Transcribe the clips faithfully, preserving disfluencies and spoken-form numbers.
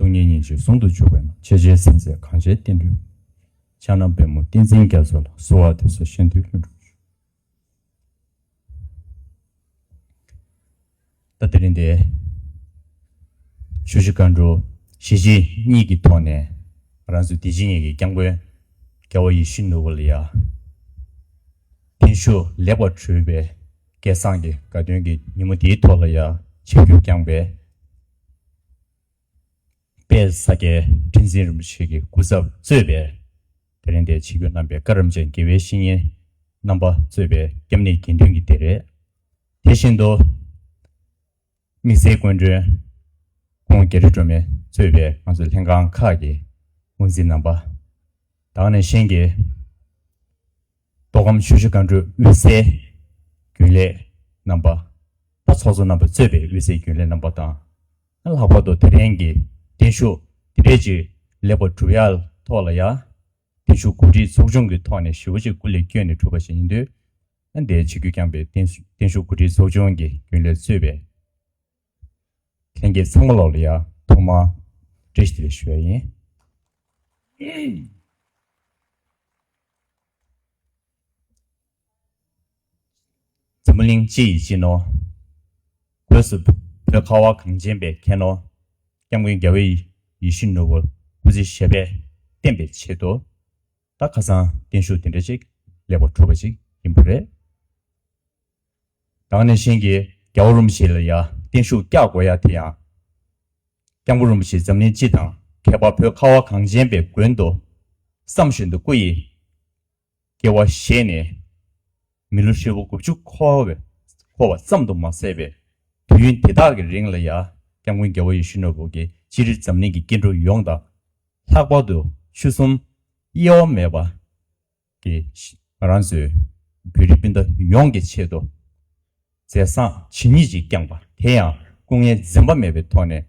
སྟོང་ཉིད་སྙིང་རྗེ་ཟུང་དུ་འཇུག་པའི་ནང་། ཆེས་ཆེར་གསལ་མཛད་གངས་ཅན་བསྟན་འགྲོའི། ཕྱག་ན་པདྨོ་བསྟན་འཛིན་རྒྱ་མཚོ་ལ། གསོལ་བ་འདེབས་སོ་གཞན་དོན་ལྷུན་གྲུབ་ཤོག། ད་དེ་རིང་འདི་ཆུ་བཞི་སྒང་དྲུག་ཞི་བྱེད་གཉིས་ཀྱི་ཐོག་ནས་ང་རང་ཚོ་བདེ་སྐྱིད་གཉིས་ཀྱི་སྐྱབས་མགོན་རྒྱལ་བ་ཡིད་བཞིན་ནོར་བུ་ལ་ཡ་བརྟན་བཞུགས་ལེགས་པར་གྲུབ་པའི་སྐལ་བཟང་གི་དགའ་སྟོན་གྱི་ཉིན་མོ་འདིའི་ཐོག་ལ་ཡ་ཆིབས་བསྒྱུར་བསྐྱངས་པའི་དཔལ་ས་སྐྱའི་ཁྲི་འཛིན་རིན་པོ་ཆེ་གི་སྐུ་ཚབ་གཙོས་པའི་དེ་རིང་འདིར་ཆིབས་བསྒྱུར་གནང་པའི་བཀའ་དྲིན་ཅན་དགེ་བའི་བཤེས་གཉེན་རྣམ་པ་གཙོས་པའི་སྐྱབས་གནས་དགེ་འདུན་གྱི་སྡེ་རེད། དེ་བཞིན་དུ་དམིགས་བསལ་སྐུ་མགྲོན་ཁོང་རྒྱ་རི་སྒྲོལ་མ་གཙོས་པའི་ང་ཚོ་ལྷན་ཁང་ཁག་གི་དབུ་འཛིན་རྣམ་པ། ད་ག་ནང་བཞིན་གྱི་མདོ་ཁམས་ཆུ་བཞི་སྒང་དྲུག་དབུས་སའི་རྒྱུན་ལས་རྣམ་པ། ད་ཚོགས་གཙོ་རྣམ་པ་གཙོས་པའི་དབུས་སའི་རྒྱུན་ལས་རྣམ་པ་དང་། ལྷག་པར་དུ་དེ་རིང་གི་བརྟན་བཞུགས་དེ་འདྲས་ཅིག་ལེགས་པར་གྲུབ་ཡག་ཐོག་ལ་ཡ། བརྟན་བཞུགས་གོ་སྒྲིག་ཚོགས་ཆུང་གི་ཐོག་ནས་ཞེ་པོ་ཅིག་སྐུ་ལས་བསྐྱོན་ནས་གྲུབ་པ་ཞིག་ཡིན་དུས། ཨ་འདིར་ཆིབས་བསྒྱུར་བསྐྱངས་པའི་བརྟན་བརྟན་བཞུགས་གོ་སྒྲིག་ཚོགས་ཆུང་གི་རྒྱུན་ལས་གཙོས་པའི་ལྷན་རྒྱས་ཚང་མ་ལོག་ལ་ཡ་ཐོག་མར་བཀྲ་ཤིས་བདེ་ལེགས་ཞུ་ཡ་ཡིན། འཛམ་བུ་གླིང་སྤྱི་ཡི་སྤྱི་ནོར། སྒོས་སུ་བོད་ཁ་བ་གངས་ཅན་པའི་ཁྱད་ནོར། སྐྱབས་མགོན་རྒྱལ་བའི་ཡིད་བཞིན་ནོར་བུ་སྐུ་ཚེ་ཞབས་པད་བརྟན་པའི་ཆེད་དུ། ད་ཁ་སང་བརྟན་བཞུགས་དེ་འདྲ་ཅིག་ལེགས་པར་གྲུབ་པ་ཅིག་ཡིན་པ་རེད། ད་ག་ནང་བཞིན་གྱི་རྒྱལ་བ་རིན་པོ་ཆེ་ལ་ཡ་བརྟན་བཞུགས་བཀྱག་དགོས་ཡ་དེ་ཡང་། སྐྱབས་མགོན་རིན་པོ་ཆེ་འཛམ་གླིང་སྤྱི་དང་ཁྱད་པར་བོད་ཁ་བ་གངས་ཅན་པའི་མགོན་དུ་བསམ་བཞིན་དུ་སྐུ་ཡི་སྐྱེ་བ་བཞེས་ནས་མི་ལོ་ཧྲིལ་པོ་དགུ་བཅུ་འཁོར་བའི་འཁོར་བ་ཙམ་དུ་མ་ཟད་པའི་དུས་ཡུན་དེ་དག་གི་རིང་ལ་ཡ་སྐྱབས་མགོན་རྒྱལ་བ་ཡིད་བཞིན་ནོར་བུ་གིས་སྤྱིར་འཛམ་གླིང་གི་སྐྱེ་འགྲོ་ཡོངས་དང་། ལྷག་པར་དུ་ཆོལ་གསུམ་དབྱེ་བ་མེད་པ་གི་ང་རང་ཚོའི་བོད་རིགས་སྤུན་ཟླ་ཡོངས་ཀྱི་ཆེད་དུ་མཛད་བཟང་ཇི་སྙེད་ཅིག་བསྐྱངས་པ། དེ་ཡང་སྐུ་ངལ་འཛེམ་པ་མེད་པའི་ཐོག་ནས་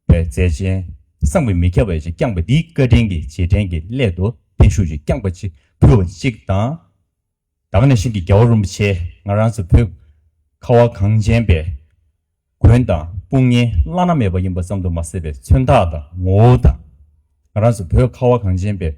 པའི་མཛད་ཆེན་བསམ་གྱིས་མི་ཁྱབ་པ་ཞིག་བསྐྱངས་པ་འདིའི་བཀའ་དྲིན་གྱི་རྗེས་དྲན་གྱི་སླད་དུ་བརྟན་བཞུགས་ཤིག་བསྐྱངས་པ་ཅིག་ཕུལ་བ་གཅིག་དང་། ད་ག་ནང་བཞིན་གྱི་རྒྱལ་བ་རིན་པོ་ཆེ་ང་རང་ཚོ་བོད་ཁ་བ་གངས་ཅན་པའི་མགོན་དང་དཔུང་གཉེན་བླ་ན་མེད་པ་ཡིན་པ་ཙམ་དུ་མ་ཟད་པའི་མཚོན་རྟགས་དང་ངོ་བོ་དང་། ང་རང་ཚོ་བོད་ཁ་བ་གངས་ཅན་པའི་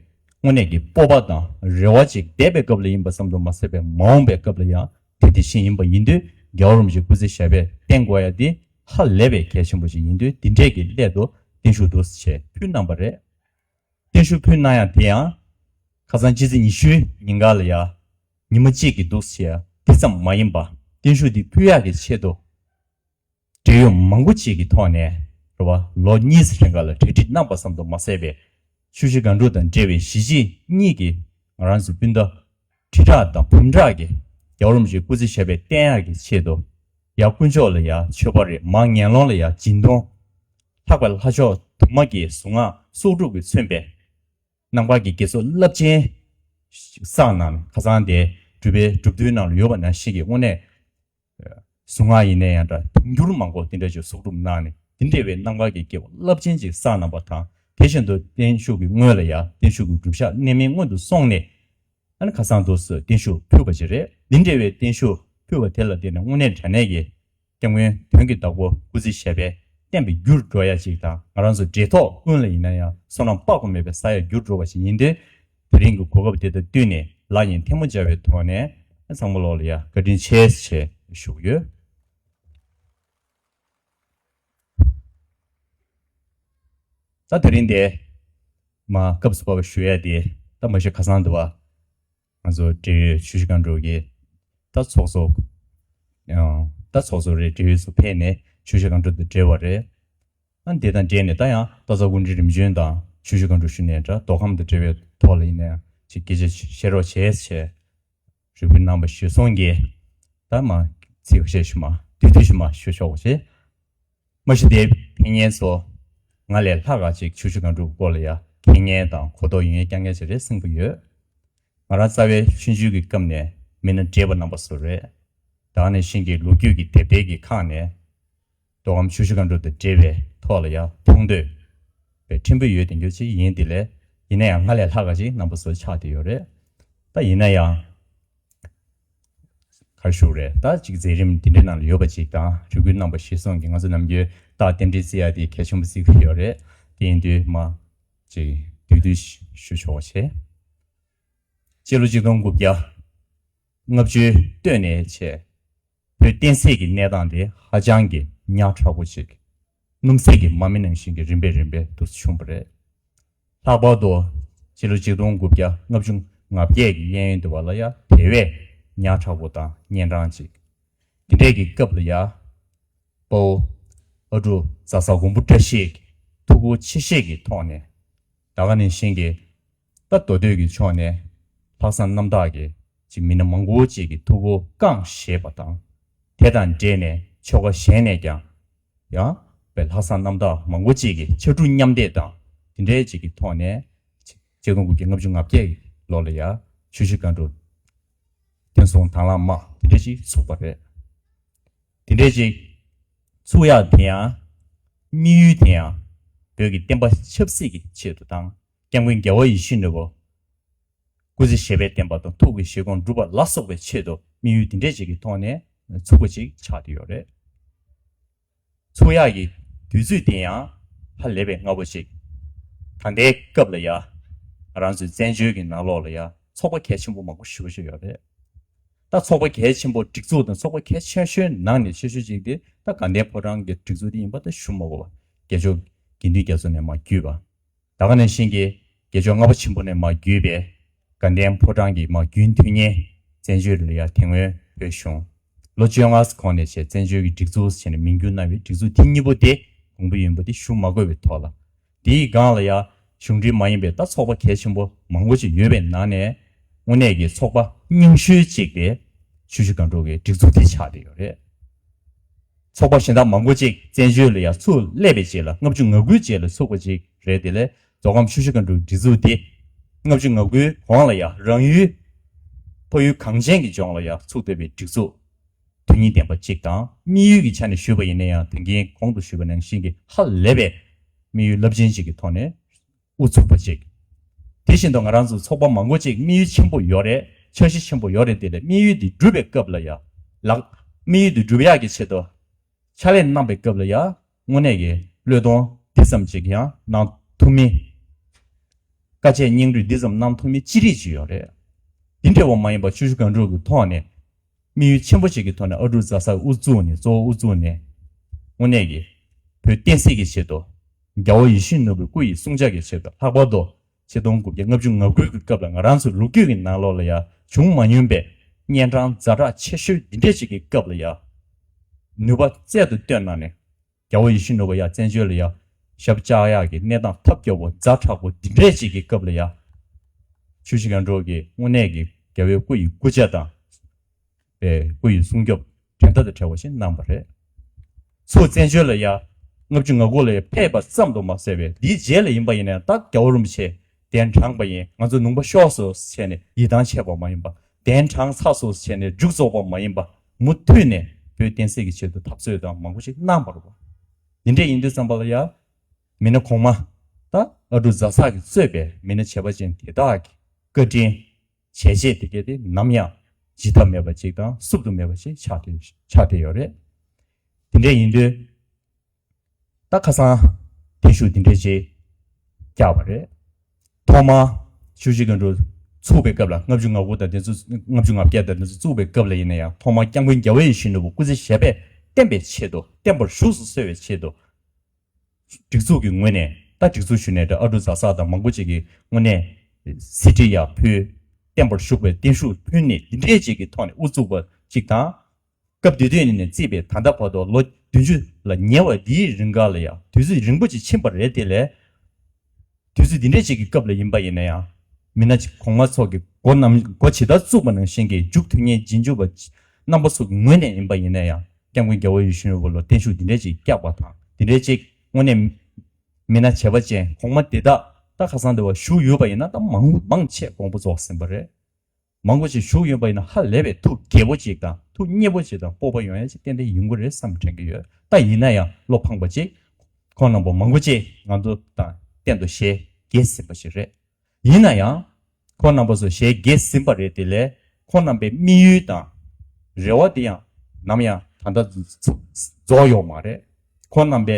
དངོས་གནས་ཀྱི་སྤོབས་པ་དང་རེ་བ་ཅིག་འདས་པའི་སྐབས་ལ་ཡིན་པ་ཙམ་དུ་མ་ཟད་པའི་མ་འོངས་པའི་སྐབས་ལ་ཡང་དེ་དེ་བཞིན་ཡིན་པ་ཡིན་དུས། རྒྱལ་བ་རིན་པོ་ཆེ་སྐུ་ཚེ་ཞབས་པད་བརྟན་དགོས་ཡ་འདི་ཧ་ལས་པའི་གལ་ཆེན་པོ་ཞིག་ཡིན་དུས། འདི་འདྲས་ཀྱི་སླད་དུ་བརྟན་བཞུགས་འདུག་སེ་ཕུལ་གནང་པ་རེད། བརྟན་བཞུགས་ཕུལ་གནང་ཡ་དེ་ཡང་ཁ་སང་ཕྱི་ཚེས་ཉི་ཤུའི་ཉིན་ག་ལ་ཡ་ཉི་མ་གཅིག་གི་འདུག་སེ་ཡ་དེ་ཙམ་མ་ཡིན་པ། བརྟན་བཞུགས་འདི་ཕུལ་ཡག་གི་ཆེད་དུ་འབྲེལ་ཡོད་མང་པོ་ཅིག་གི་ཐོག་ནས་རེད་བ། ལོ་གཉིས་རིང་ག་ལ་གྲ་སྒྲིག་གནང་པ་ཙམ་དུ་མ་ཟད་པའི་ཆུ་བཞི་སྒང་དྲུག་དང་འབྲེལ་བའི་གཞིས་བྱེས་གཉིས་ཀྱི་ང་རང་ཚོ་སྤུན་ཟླ་ཁྲི་ཕྲག་དང་འབུམ་ཕྲག་གིས་རྒྱལ་བ་རིན་པོ་ཆེའི་སྐུ་ཚེ་ཞབས་པད་བརྟན་ཡག་གི་ཆེད་དུ་ཡར་དཀོན་མཆོག་ལ་ཡ་མཆོད་པ་རེད། མར་ངན་སློང་ལ་ཡ་སྦྱིན་གཏོང་། ལྷག་པར་ལྷ་མཆོག་དུ་མ་གི་གཟུངས་སྔགས་གསོག་སྒྲུབ་ཀྱིས་མཚོན་པའི་ནང་པ་གི་དགེ་ཚོགས་རླབས་ཆེན་བསགས་གནང་ནས། ཁ་སང་དེ་སྒྲུབ་པའི་སྒྲུབ་ཐུལ་ནང་ལ་ཡོད་པ་ནང་བཞིན་གྱི་དངོས་གནས་གཟུངས་སྔགས་ཡིན་ན་ཡང་འདྲ་དུང་འགྱུར་མང་པོ་དེ་འདྲ་ཅིག་གསོག་སྒྲུབ་གནང་ནས། དེ་འདྲ་བའི་ནང་པ་གི་དགེ་བ་རླབས་ཆེན་ཅིག་བསགས་གནང་པ་དང་། དེ་བཞིན་དུ་བརྟན་བཞུགས་ཀྱི་སྔོན་ལ་ཡང་བརྟན་བཞུགས་ཀྱི་སྒྲུབ་ཞག་གནད་སྨིན་སྔོན་དུ་སོང་ནས། ཨ་ནི་ཁ་སང་དུ་སུ་བརྟན་བཞུགས་ཕུལ་བ་ཅིག་རེད། འདི་འདྲ་བའི་བརྟན་བཞུགས་ཕུལ་བ་དེ་ལ་བརྟེན་ནས་དངོས་གནས་དྲང་གནས་ཀྱི་སྐྱབས་མགོན་དོན་གྱི་བདག་པོ་སྐུ་ཚེ་ཞབས་པད་བརྟན་པའི་རྒྱུར་འགྲོ་ཡ་ཅིག་དང་། ང་རང་ཚོ་འབྲེལ་ཐོགས་ཀུན་ལ་ཡིན་ན་ཡང་བསོད་ནམས་དཔག་ཏུ་མེད་པའི་བསགས་ཡ་རྒྱུར་འགྲོ་བ་ཞིག་ཡིན་དུས། དེ་རིང་གི་གོ་སྐབས་དེ་དང་བསྟུན་ནས་ལག་གཉིས་ཐལ་མོ་སྦྱར་བའི་ཐོག་ནས་ཚང་མ་ལོག་ལ་ཡ་བཀའ་དྲིན་ཆེ་ཞེས་ཞུ་གི་ཡོད། ད་དེ་རིང་དེ་མ་སྐབས་སུ་བབས་པ་ཞུ་ཡ་དེ། ད་མ་གཞི་ཁ་སང་དུ་བ་ང་ཚོ་འབྲེལ་ཡོད་ཆུ་བཞི་སྒང་དྲུག་གི་ད་ཚོགས་གཙོ། ཡང་ད་ཚོགས་གཙོ་རེད། འབྲེལ་ཡོད་ཚོ་ཕེབས་ནས་ཆུ་བཞི་སྒང་དྲུག་དང་འབྲེལ་བ་རེད། ཨ་འདི་དང་འབྲེལ་ནས་ད་ཡང་སྟག་ཚང་སྐུ་ཕྲེང་རིམ་བྱོན་དང་ཆུ་བཞི་སྒང་དྲུག་ཞུ་ནས་འདྲ་མདོ་ཁམས་དང་འབྲེལ་བའི་ཐོག་ལ་ཡིན་ན་ཡང་ཅིག་སྐད་ཆ་བཤད་རོགས་བྱས་བྱས། རེ་སྐུལ་གནང་བ་གཞིར་བཟུང་གིས་ད་མ་ཚིག་ཁ་ཤས་ཞུ་མ་དུས་དུས་ཞུ་མ་ཞུ་ཆོག་པ་བྱས། མ་གཞི་དེ་ཕེབས་མཁན་ཚོ་ང་ལས་ལྷག་ག་ཅིག་ཆུ་བཞི་སྒང་དྲུག་སྐོར་ལ་ཡ་མཁྱེན་མཁན་དང་གོ་རྟོགས་ཡོད་མཁན་རྐྱང་རྐྱང་ཅིག་རེད་གསུང་གི་ཡོད། ང་རང་རྩ་བའི་ཆུང་ཆུང་གི་སྐབས་ནས་མི་སྣ་བགྲེས་པ་རྣམ་པ་ཚོ་རེད། ད་ག་ནང་བཞིན་གྱི་ལོ་རྒྱུས་ཀྱི་དེབ་ཐེར་གྱི་ཁག་ནས་མདོ་ཁམས་ཆུ་བཞི་སྒང་དྲུག་དང་འབྲེལ་བའི་ཐོག་ལ་ཡ་མཐོང་ཐོས་པའི་ཕྲན་བུ་ཡོད་དེ་འགྱུར་ཅིག་ཡིན། དེ་ལས་ཡིན་ན་ཡང་ང་ལས་ལྷག་ག་ཅིག་རྣམ་པ་ཚོ་ཆགས་བསྡད་ཡོད་རེད། ད་ཡིན་ན་ཡང་ག་རེ་ཞུ་རེད། ད་ཅིག་མཛད་རིམ་འདི་འདྲའི་ནང་ལ་ཡོད་པ་ཅིག་དང་རེ་སྐུལ་གནང་བ་གཞིར་བཟུང་གིས་ང་ཚོ་ནམ་རྒྱུན་རྟགས་རྟེན་འབྲེལ་བརྩི་ཡ་དེ་གལ་ཆེན་པོ་བརྩི་གི་ཡོད་རེད། བསྟན་དུས་མ་ཅིག་བསྡུས་བསྡུས་ཞུ་ཆོག་བྱས། སྤྱི་ལོ་ཆིག་སྟོང་དགུ་བརྒྱ་ལྔ་བཅུའི་སྟོད་ནས་བྱས། བོད་བསྟན་སྲིད་ཀྱི་གནས་སྟངས་དེ་ཧ་ཅང་གི་ཉག་ཕྲ་པོ་ཅིག་སྣུམ་ཟད་ཀྱི་མ་རྨོས་ནང་བཞིན་གྱི་རིམ་པས་རིམ་པས་འདུག་སེ་བྱུང་བ་རེད། ལྷག་པར་དུ་ཕྱི་ལོ་ཆིག་སྟོང་དགུ་བརྒྱ་ལྔ་བཅུ་ང་བརྒྱད་ཀྱི་གཡས་གཡོན་དུ་བ་ལ་ཡ་དེ་བས་ཉག་ཕྲ་པོ་དང་གཉན་འཕྲང་ཅིག་དེ་འདྲས་ཀྱི་སྐབས་ལ་ཡ། དཔའ་བོ་ཨ་འབྲུག་རྫ་ས་མགོན་པོ་བཀྲ་ཤིས་ཀྱི་ཐུགས་ཁུར་ཆེ་བཞེས་ཀྱི་ཐོག་ནས། ད་ག་ནང་བཞིན་གྱི་ད་མདོ་སྟོད་ཀྱི་ཕྱོགས་ནས་ལྷག་བསམ་རྣམ་དག་གིས་ཅིག་མི་སྣ་མང་པོ་ཅིག་གི་ཐུགས་ཁུར་བསྐངས་བཞེས་པ་དང་། དེ་དང་འབྲེལ་ནས་ཆོལ་ཁ་གཞན་ནས་ཀྱང་ཡང་པའི་ལྷག་བསམ་རྣམ་དག་མང་པོ་ཅིག་གིས་ཕྱར་གྲུ་མཉམ་འདེགས་དང་དེ་འདྲའི་ཅིག་གི་ཐོག་ནས་ཆིག་སྟོང་དགུ་བརྒྱ་ལྔ་བཅུ་ང་བརྒྱད་ལོ་ལ་ཡང་ཆུ་བཞི་སྒང་དྲུག་བསྟན་སྲུང་དྭང་བླངས་དམག་དེ་འདྲ་ཅིག་ཚུགས་པ་རེད། དེ་འདྲ་ཅིག་ཚུགས་ཡག་དེ་ཡང་དམིགས་ཡུལ་དེ་ཡང་བོད་ཀྱི་བསྟན་པ་ཆབ་སྲིད་ཀྱི་ཆེད་དུ་དང་སྐྱབས་མགོན་རྒྱལ་བ་ཡིད་བཞིན་ནོར་བུ་སྐུ་ཚེ་ཞབས་པད་བརྟན་པ་དང་ཐུགས་ཀྱི་བཞེད་དགོངས་འགྲུབ་པ་ལ་སོགས་པའི་ཆེད་དུ་དམིགས་ཡུལ་དེ་འདྲ་ཅིག་གི་ཐོག་ནས་ཚུགས་པ་ཅིག་ཆགས་བསྡད་ཡོད་རེད། ཚུགས་ཡག་གི་དུས་ཚོད་དེ་ཡང་ཧ་ལས་པའི་སྔ་པོ་ཅིག་ད་ལྟའི་སྐབས་ལ་ཡ། ང་རང་ཚོའི་བཙན་བྱོལ་གྱི་ནང་ལོགས་ལ་ཡ་ཚོགས་པ་གལ་ཆེན་པོ་མང་པོ་ཞེ་པོ་ཅིག་ཡོད་རེད། ད་ཚོགས་པ་གལ་ཆེན་པོ་སྒྲིག་འཛུགས་དང་ཚོགས་པ་གལ་ཆེ་ཤོས་ནང་ནས་ཆེ་ཤོས་ཅིག་དེ་ད་དགའ་ལྡན་ཕོ་བྲང་གི་སྒྲིག་འཛུགས་དེ་ཡིན་པ་ད་ཞུ་མ་དགོས་པ། རྒྱལ་མཆོག་དགེ་འདུན་རྒྱ་མཚོ་ནས་མར་བརྒྱུད་པ། ད་ག་ནང་བཞིན་གྱི་རྒྱལ་མཆོག་ལྔ་པ་ཆེན་པོ་ནས་མར་བརྒྱུད་པའི་དགའ་ལྡན་ཕོ་བྲང་གི་མར་རྒྱུན་མཐུད་མཁན་བཙན་བྱོལ་ལ་ཡ་དེ་སྔོན་བོད་གཞུང་ལོ་བཅོ་ལྔ་གོང་ནས་བྱས་བཙན་བྱོལ་གྱི་སྒྲིག་འཛུགས་བྱས་ནས་མིང་བསྒྱུར་གནང་བའི་སྒྲིག་འཛུགས་ཐེངས་གཉིས་པོ་དེ་དགོངས་པ་ཡོད་པ་དེ་ཞུ་མ་དགོས་པའི་ཐོག་ལ། དེའི་སྒང་ལ་ཡ་གཞུང་འབྲེལ་མ་ཡིན་པའི་ད་ཚོགས་པ་གལ་ཆེན་པོ་མང་པོ་ཅིག་ཡོད་པའི་ནང་ནས་དངོས་གནས་ཀྱི་ཚོགས་པ་རྙིང་ཤོས་ཅིག་དེ་ཆུ་བཞི་སྒང་དྲུག་གི་སྒྲིག་འཛུགས་དེ་ཆགས་བསྡད་ཡོད་རེད། ཚོགས་པ་གཞན་དག་མང་པོ་ཅིག་བཙན་བྱོལ་ལ་ཡ་ཚུར་སླེབས་པའི་རྗེས་ལ་ལྔ་བཅུ་ང་དགུའི་རྗེས་ལ་ཚུགས་པ་ཅིག་རེད། དེ་ལས་མདོ་ཁམས་ཆུ་བཞི་སྒང་དྲུག་སྒྲིག་འཛུགས་དེ་ལྔ་བཅུ་ང་དགུའི་གོང་ལ་ཡ་རང་ཡུལ་ཕ་ཡུལ་གངས་ཅན་གྱི་ལྗོངས་ལ་ཡ་ཚུགས་བསྡད་པའི་སྒྲིག་འཛུགས་དོན་སྙིང་ལྡན་པ་ཅིག་དང་དམིགས་ཡུལ་གྱི་ཆ་ནས་ཞུས་པ་ཡིན་ན་ཡང་དེ་གིན་གོང་དུ་ཞུས་པ་ནང་བཞིན་གྱི་ཧ་ལས་པའི་དམིགས་ཡུལ་རླབས་ཆེན་ཅིག་གི་ཐོག་ནས་དབུ་བཙུགས་པ་ཅིག་དེ་བཞིན་དུ་ང་རང་ཚོ་ཚོགས་པ་མང་པོ་ཅིག་དམིགས་ཡུལ་ཆེན་པོ་ཡོད་རེད། འཆར་གཞི་ཆེན་པོ་ཡོད་རེད། དེ་ལས་དམིགས་ཡུལ་འདི་འགྲུབ་པའི་སྐབས་ལ་ཡ། ལག་དམིགས་ཡུལ་འདི་འགྲུབ་ཡག་གི་ཆེད་དུ་ཕྱག་ལས་གནང་པའི་སྐབས་ལ་ཡ། དངོས་གནས་ཀྱི་བློས་གཏོང་འདི་ཙམ་ཅིག་ཡང་གནང་ཐུབ་མིན། དཀའ་སྤྱད་སྙིང་རུས་འདི་ཙམ་གནང་ཐུབ་མིན་ཅི་རིགས་ཅིག་ཡོད་རེད། འདི་འདྲ་བ་མ་ཡིན་པར་ཆུ་བཞི་སྒང་དྲུག་གི་ཐོག་ནས། དམིགས་ཡུལ་ཆེན་པོ་ཞིག་གི་ཐོག་ནས་ཨ་འབྲུག་རྫ་ས་དབུ་བཙུགས་ནས་གཙོ་བོ་དབུ་བཙུགས་ནས། དངོས་གནས་ཀྱི་བོད་བསྟན་སྲིད་ཀྱི་ཆེད་དུ། རྒྱལ་བ་ཡིད་བཞིན་ནོར་བུའི་སྐུ་ཡི་སྲུང་བྱ་གི་ཆེད་དུ་ལྷག་པར་དུ་ཆིག་སྟོང་དགུ་བརྒྱ་ལྔ་བཅུ་ང་དགུ་གི་སྐབས་ལ་ང་རང་ཚོའི་ལོ་རྒྱུས་ཀྱི་ནང་ལོགས་ལ་ཡང་བྱུང་མ་མྱོང་པའི་གཉན་འཕྲང་ཛ་དྲག་ཆེ་ཤོས་འདི་འདྲས་ཅིག་གི་སྐབས་ལ་ཡང་ནུས་པ་རྩལ་དུ་བཏོན་གནང་ནས། རྒྱལ་བ་ཡིད་བཞིན་ནོར་བུ་ཡང་བཙན་བྱོལ་ལ་ཡང་ཞབས་བཅགས་ཡག་གི་གནས་སྟངས་ཐབས་སྐྱོ་བོ་ཛ་དྲག་པོ་འདི་འདྲས་ཅིག་གི་སྐབས་ལ་ཡང་། ཆུ་བཞི་སྒང་དྲུག་གི་དངོས་གནས་ཀྱི་རྒྱལ་བའི་སྐུ་ཡི་སྐུ་ཕྱྭ་དང་། པའི་སྐུ་ཡི་སྲུང་སྐྱོབ་འགྲན་ཟླ་དང་བྲལ་བ་ཞིག་གནང་བ་རེད། ཚུར་བཙན་བྱོལ་ལ་ཡང་ལྔ་བཅུ་ང་དགུ་ལ་ཡང་ཕེབས་པ་ཙམ་དུ་མ་ཟད་པའི་འདིའི་རྗེས་ལ་ཡིན་པ་ཡིན་ན་ད་རྒྱལ་བ་རིན་པོ་ཆེ་གདན་དྲངས་པ་ཡིན། ང་ཚོ་ལུང་པ་ཤོར་སོང་ཟེར་ནས་ཡིད་ཐང་ཆད་པ་མ་ཡིན་པ། གདན་དྲངས་ཚར་སོང་ཟེར་ནས་མཇུག་རྫོགས་པ་མ་ཡིན་པ། མུ་མཐུད་ནས་བོད་བསྟན་སྲིད་ཀྱི་ཆེད་དུ་འཐབ་རྩོད་དང་མང་པོ་ཞིག་གནང་བ་རེད་པ། འདི་འདྲ་ཡིན་དུས་ཙམ་པ་ལ་ཡང་མི་སྣ་གོང་མ་ད་ཨ་འབྲུག་རྫ་ཚགས་ཀྱིས་གཙོས་པའི་མི་སྣ་བྱེ་བ་ཅན་དེ་དག་གི་བཀའ་དྲིན། བྱས་རྗེས་དེ་གས་དེ་ནམ་ཡང་བརྗེད་ཐབས་མེད་པ་ཅིག་དང་བསུབ་ཐབས་མེད་པ་ཞིག་ཆགས་བསྡད་ཆགས་བསྡད་ཡོད་རེད། དེ་འདྲ་ཡིན་དུས་ད་ཁ་སང་བརྟན་བཞུགས་དེ་འདྲ་ཅིག་བསྐྱངས་པ་རེད། ཐོག་མར་ཆུ་བཞི་སྒང་དྲུག་ཚུགས་པའི་སྐབས་ལ་ལྔ་བཅུ་ང་དགུ་དང་དེ་ཚོ་ལྔ་བཅུ་ང་བརྒྱད་དང་དེ་ཚོ་བཙུགས་པའི་སྐབས་ལ་ཡིན་ན་ཡང་ཐོག་མར་སྐྱབས་མགོན་རྒྱལ་བ་ཡིད་བཞིན་ནོར་བུ་སྐུ་ཚེ་ཞབས་པད་བརྟན་པའི་ཆེད་དུ་བརྟན་པར་བཞུགས་སུ་གསོལ་བའི་ཆེད་དུ། སྒྲིག་འཛུགས་ཀྱི་ངོས་ནས་ད་སྒྲིག་འཛུགས་ཞུས་ནས་ད་ཨ་འབྲུག་རྫ་ཚགས་དང་མང་པོ་ཅིག་གིས་དངོས་གནས་གཟི་བརྗིད་ཡར་ཕུལ། བརྟན་པར་བཞུགས་པའི་བརྟན་བཞུགས་ཕུལ་ནས་འདི་འདྲས་ཅིག་གི་ཐོག་ནས་དབུ་བཙུགས་པ་ཅིག་དང་། སྐབས་དེ་དུས་ནས་བརྩིས་པའི་ད་ལྟ་བར་དུ་ལོ་བདུན་ཅུ་ལ་ཉེ་བ་འདིའི་རིང་ག་ལ་ཡང་དུས་ཚོད་རིང་པོ་ཅིག་ཕྱིན་པ་རེད། དེ་ལས་དུས་ཚོད་འདི་འདྲས་ཅིག་གི་སྐབས་ལ་ཡིན་པ་ཡིན་ན་ཡང་མི་སྣ་ཅིག་གོང་མ་ཚོ་གི་འགོ་ནམ་འགོ་ཇི་ལྟར་བཙུགས་པ་ནང་བཞིན་གྱི་མཇུག་མཐུད་མཁན་རྗེས་འཇུག་པ་རྣམ་པ་ཚོ་གི་ངོས་ནས་ཡིན་པ་ཡིན་ན་ཡང་། སྐྱབས་མགོན་རྒྱལ་བ་ཡིད་བཞིན་ནོར་བུ་ལ་བརྟན་བཞུགས་འདི་འདྲས་ཅིག་བསྐྱངས་པ་དང་འདི་འདྲས་ཅིག་དངོས་གནས་མི་སྣ་བྱེ་བ་ཅན་གོང་མ་དེ་དག་ད་ཁ་སང་དེ་བ་བཞུགས་ཡོད་པ་ཡིན་ན་ད་མང་མང་ཆེ་དགོངས་པ་རྫོགས་ཟིན་པ་རེད། མང་པོ་ཞིག་བཞུགས་ཡོད་པ་ཡིན་ན་ཧ་ལས་པའི་ཐུགས་དགྱེས་པོ་ཅིག་དང་ཐུགས་མཉེས་པོ་ཅིག་དང་སྤོབས་པ་ཡོང་ཡ་ཅིག་ཏན་ཏན་ཡོང་གི་རེད་བསམ་དྲན་གྱི་ཡོད། ད་ཡིན་ན་ཡང་བློ་ཕངས་པ་ཅིག་ཁོང་རྣམ་པ་མང་པོ་ཅིག་ང་ཚོ་དང་གཏན་དུ་ཞལ་གྱེས་ཟིན་པ་ཞིག་རེད། ཡིན་ན་ཡང་། ཁོང་རྣམ་པ་ཚོ་ཞལ་གྱེས་ཟིན་པ་རེད། དེ་ལས་ཁོང་རྣམ་པའི་དམིགས་ཡུལ་དང་རེ་བ་དེ་ཡང་ནམ་ཡང་ད་ལྟ་རྫོགས་ཡོད་མ་རེད། ཁོང་རྣམ་པའི་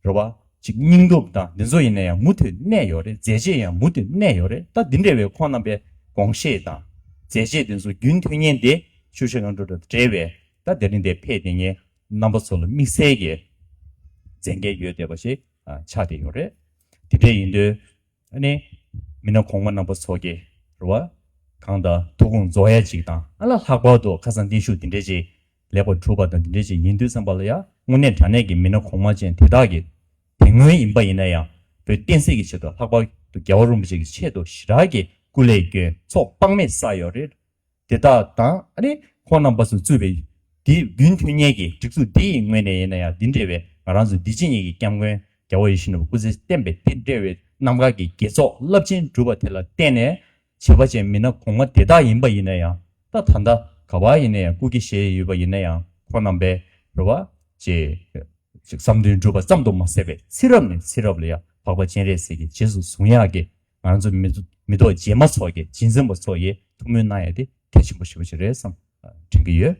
རེ་བ་ ཅིག་སྙིང་སྟོབས་དང་འདི་ཚོ་ཡིན་ན་ཡང་མུ་མཐུད་གནས་ཡོད་རེད། མཛད་རྗེས་ཡང་མུ་མཐུད་གནས་ཡོད་རེད། ད་འདི་འདྲ་བའི་ཁོང་རྣམ་པའི་དགོངས་བཞེད་དང་མཛད་རྗེས་འདི་ཚོ་རྒྱུན་མཐུད་མཁན་དེ་ཆུ་བཞི་སྒང་དྲུག་དང་འབྲེལ་བའི་ད་དེ་རིང་འདིར་ཕེབས་བསྡད་མཁན་རྣམ་པ་ཚོ་ལ་དམིགས་བསལ་གྱི་མཛད་འགན་ཡོད་བསྡད་པ་ཞིག་ཆགས་བསྡད་ཡོད་རེད། དེ་འདྲ་ཡིན་དུས། ཨ་ནི། མི་སྣ་གོང་མ་རྣམ་པ་ཚོ་གི་རེད་བ། གང་ལྟར་ཐུགས་དགོངས་རྫོགས་ཡ་ཅིག་དང་ཨ་ལ་ལྷག་པར་དུ་ཁ་སང་བརྟན་བཞུགས་དེ་འདྲས་ཅིག་ལེགས་པར་གྲུབ་པ་དང་དེ་འདྲས་ཅིག་ཡིན་དུས་ཙམ་པ་ལ་ཡ་དངོས་གནས་དྲང་གནས་ཀྱི་མི་སྣ་གོང་མ་ཅན་དེ་དག་གི་དེ་སྔོན་ཡིན་པ་ཡིན་ན་ཡང་བོད་བསྟན་སྲིད་ཀྱི་ཆེད་དུ་ལྷག་པར་དུ་རྒྱལ་བ་རིན་པོ་ཆེ་གི་ཆེད་དུ་ཞེ་དྲག་གི་སྐུ་ལས་བསྐྱོན་ཚོགས་དཔག་མེད་བསགས་ཡོད་རེད། དེ་དག་དང་ཨ་ནི་ཁོང་རྣམ་པ་ཚོས་གཙོས་པའི་དེའི་རྒྱུན་མཐུད་མཁན་གྱི་སྒྲིག་འཛུགས་འདི་ཡི་ངོས་ནས་ཡིན་ན་ཡང་འདི་འདྲ་བའི་ང་རང་ཚོ་འདི་ཕྱི་གཉིས་ཀྱི་སྐྱབས་མགོན་རྒྱལ་བ་ཡིད་བཞིན་ནོར་བུ་སྐུ་ཚེ་བརྟན་པའི་འདི་འདྲ་བའི་རྣམ་དཀར་གྱི་དགེ་ཚོགས་རླབས་ཆེན་གྲུབ་པ་དེ་ལ་བརྟེན་ནས་བྱས་པ་ཅན་མི་སྣ་གོང་མ་དེ་དག་ཡིན་པ་ཡིན་ན་ཡང་ད་ད་ལྟ་ག་པར་ཡིན་ན་ཡང་སྐུ་སྐྱེ་བཞེས་ཡོད་པ་ཡིན་ན་ཡང་ཁོང་རྣམ་པའི་རེ་བ་ཅེས་ཅིག་བསམ་དོན་འགྲུབ་པ་ཙམ་དུ་མ་ཟད་པའི་ཚེ་རབས་ནས་ཚེ་རབས་ལ་ཡང་འཕགས་པ་སྤྱན་རས་གཟིགས་ཀྱི་རྗེས་སུ་བཟུང་ཡག་གི་ང་རང་ཚོ་མི་མི་ཐོག་རྗེས་མ་ཚོ་གི་རྗེས་འཛིན་པ་ཚོ་ཡི་ཐུགས་སྨོན་གནང་ཡ་དེ་གལ་ཆེན་པོ་ཞེ་པོ་ཅིག་རེད་བསམ་དྲན་གྱི་ཡོད།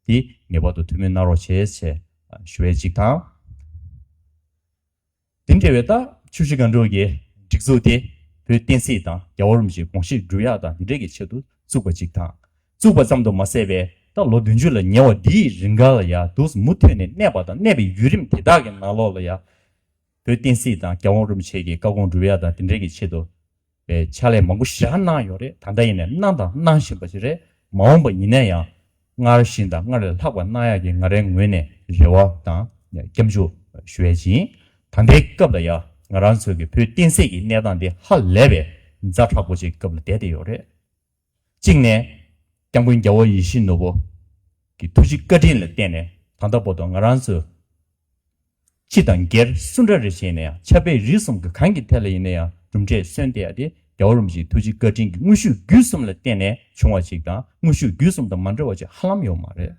དེ་ངེས་པར་དུ་ཐུགས་སྨོན་གནང་རོགས་བྱེད་ཅེས་ཞུ་བའི་གཅིག་དང་། དེ་འབྲེལ་བའི་ད་ཆུ་བཞི་སྒང་དྲུག་གི་སྒྲིག་འཛུགས་དེ་བོད་བསྟན་སྲིད་དང་རྒྱལ་བ་རིན་པོ་ཆེའི་དགོངས་བཞེད་སྒྲུབ་ཡག་དང་འདི་འདྲའི་གི་ཆེད་དུ་བཙུགས་པ་གཅིག་དང་། བཙུགས་པ་ཙམ་དུ་མ་ཟད་པའི་ད་ལོ་བདུན་ཅུ་ལ་ཉེ་བ་འདིའི་རིང་ག་ལ་ཡ་འདུག་མུ་མཐུད་ནས་གནས་པ་དང་གནས་པའི་བརྒྱུད་རིམ་དེ་དག་གི་ནང་ལོགས་ལ་ཡ། བོད་བསྟན་སྲིད་དང་རྒྱལ་བ་རིན་པོ་ཆེ་གི་བཀའ་དགོངས་སྒྲུབ་ཡ་དང་དེ་འབྲེལ་གྱི་ཆེད་དུ་པའི་ཕྱག་ལས་མང་པོ་ཞེ་དྲག་གནང་ཡོད་རེད། ད་ལྟ་ཡིན་ནའི་གནང་དང་གནང་བཞིན་པ་ཞིག་རེད། མ་འོངས་པ་ཡིན་ན་ཡང་སྔར་བཞིན་དང་སྔར་ལས་ལྷག་པ་གནང་ཡག་གི་ང་རའི་ངོས་ནས་རེ་བ་དང་སྐྱབས་འཇུག་ཞུ་ཡས་ཅིག་ཡིན། ད་ལྟའི་སྐབས་ལ་ཡང་ང་རང་ཚོའི་གི་བོད་བསྟན་སྲིད་ཀྱི་གནས་སྟངས་འདི་ཧ་ལས་པའི་ཛ་དྲག་པོ་ཅིག་སྐབས་ལ་བསྡད་བསྡད་ཡོད་རེད། གཅིག་ནས་སྐྱབས་མགོན་རྒྱལ་བ་ཡིད་བཞིན་ནོར་བུ་གི་ཐུགས་རྗེ་བཀའ་དྲིན་ལ་བརྟེན་ནས་ད་ལྟ་བར་དུ་ང་རང་ཚོ་སྤྱི་དང་སྒེར་སུ་འདྲ་རེ་བྱས་ནས་ཡང་ཆབ་དཔལ་རིག་གསུམ་གྱི་གང་གི་ཐད་ལ་ཡིན་ན་ཡང་གྲུབ་འབྲས་སོན་ཏེ་ཡ་དེ་རྒྱལ་བ་རིན་པོ་ཆེའི་ཐུགས་རྗེ་བཀའ་དྲིན་གྱི་དངོས་ཤུགས་བརྒྱུད་གསུམ་ལ་བརྟེན་ནས་བྱུང་བ་ཅིག་དང་དངོས་ཤུགས་བརྒྱུད་གསུམ་དང་མ་འབྲེལ་བ་ཅིག་ཧ་ལམ་ཡོད་མ་རེད།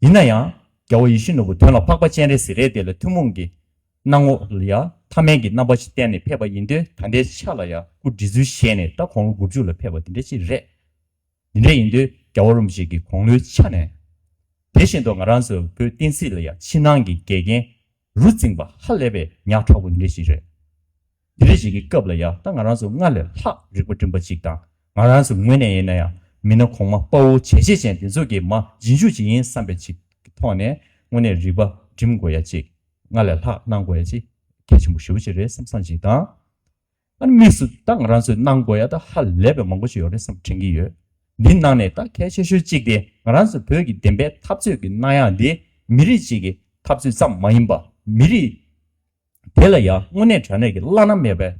ཡིན་ན་ཡང་རྒྱལ་བ་ཡིད་བཞིན་ནོར་བུ་དོན་ལ་འཕགས་པ་སྤྱན་རས་གཟིགས་རེད་དེ་ལ་ཐུན་མོང་གི་སྣང་ངོ་ལ་ཡ་ཐ་མལ་གྱི་རྣམ་པ་ཞིག་བསྟན་ནས་ཕེབས་པ་ཡིན་དུས་ད་ལྟའི་ཆ་ལ་ཡ་སྐུ་བྲི་ཚུལ་བཞེས་ནས་ད་དགུང་ལོ་དགུ་བཅུ་ལ་ཕེབས་པ་དེ་འདྲ་ཅིག་རེད། འདི་འདྲ་ཡིན་དུས་རྒྱལ་བ་རིན་པོ་ཆེ་གི་དགུང་ལོའི་ཆ་ནས། དེ་བཞིན་དུ་ང་རང་ཚོའི་བོད་བསྟན་སྲིད་ལ་ཡང་ཕྱི་ནང་གི་འགལ་རྐྱེན་རུ་འཛིངས་པ་ཧ་ལས་པའི་ཉག་ཕྲ་བོ་འདི་འདྲ་ཞིག་རེད། འདི་འདྲ་ཞིག་གི་སྐབས་ལ་ཡང་ད་ང་རང་ཚོ་སྔར་ལས་ལྷག་རིག་པ་སྒྲིམ་པ་ཅིག་དང་ང་རང་ཚོ་ངོས་ནས་ཡིན་ན་ཡང་མི་སྣ་གོང་མ་དཔའ་བོ་བྱས་རྗེས་ཅན་དེ་ཚོ་གི་མ་རྗེས་འཇུག་ཅིག་ཡིན་བསམ་པའི་ཅིག་གི་ཐོག་ནས་དངོས་གནས་རིག་པ་སྒྲིམ་དགོས་ཡ་ཅིག་སྔར་ལས་ལྷག་གནང་དགོས་ཡ་ཅིག་གལ་ཆེན་པོ་ཞེ་པོ་ཅིག་རེད་བསམ་བསམ་ཅིག་དང་། ཨ་ནི་དམིགས་སུ་ད་ང་རང་ཚོས་གནང་དགོས་ཡ་ད་ཧ་ལས་པའི་མང་པོ་ཞིག་ཡོད་རེད་བསམ་དྲན་གྱི་ཡོད། འདི་ནང་ནས་ད་གལ་ཆེ་ཤོས་གཅིག་དེ་ང་རང་ཚོ་བོད་ཀྱི་བདེན་པའི་འཐབ་རྩོད་ཀྱི་གནང་ཡག་འདི་མི་རིགས་གཅིག་གི་འཐབ་རྩོད་ཙམ་མ་ཡིན་པ་མི་རིགས་དེ་ལ་ཡང་དངོས་གནས་དྲང་གནས་ཀྱི་བླ་ན་མེད་པའི་རེད་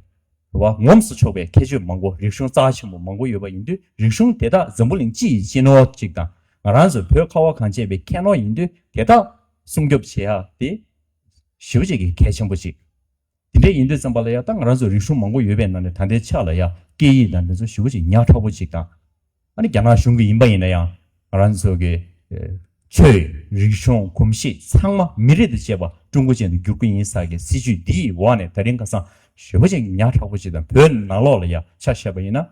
བ་ངོམས་སུ་ཆོག་པའི་ཁྱད་ཆོས་མང་པོ་རིག་གཞུང་རྩ་ཆེན་པོ་མང་པོ་ཡོད་པ་ཡིན་དུས་རིག་གཞུང་དེ་དག་འཛམ་བུ་གླིང་སྤྱི་ཡི་སྤྱི་ནོར་གཅིག་དང་ང་རང་ཚོ་བོད་ཁ་བ་གངས་ཅན་པའི་ཁྱད་ནོར་ཡིན་དུས་དེ་དག་སྲུང་སྐྱོབ་བྱེད་ཡག་དེ་ཞེ་པོ་ཅིག་གི་གལ་ཆེན་པོ་ཅིག་དེ་འདྲ་ཡིན་དུས་ཙམ་པ་ལ་ཡ་ད་ང་རང་ཚོ་རིག་གཞུང་མང་པོ་ཡོད་པའི་ནང་ནས་ད་ལྟའི་ཆ་ལ་ཡ་སྐད་ཡིག་དང་འདི་ཚོ་ཞེ་པོ་ཅིག་ཉག་ཕྲ་པོ་ཅིག་དང་། ཨ་ནི་རྒྱ་ནག་གཞུང་གི་ཡིན་པ་ཡིན་ན་ཡང་ང་རང་ཚོ་གི་ཆོས་རིག་གཞུང་གོམས་གཤིས་ཚང་མ་མི་རིགས་དང་བཅས་པ་ཀྲུང་གོ་ཅན་དུ་བསྒྱུར་གི་ཡིན་ཟེར་གི་སྲིད་ཇུས་འདིའི་འོག་ནས་ད་རིང་ཁ་སང་ཞེ་པོ་ཅིག་ཉག་ཕྲ་པོ་ཅིག་དང་བོད་ནང་ལོགས་ལ་ཡ་ཆ་བཞག་པ་ཡིན་ན།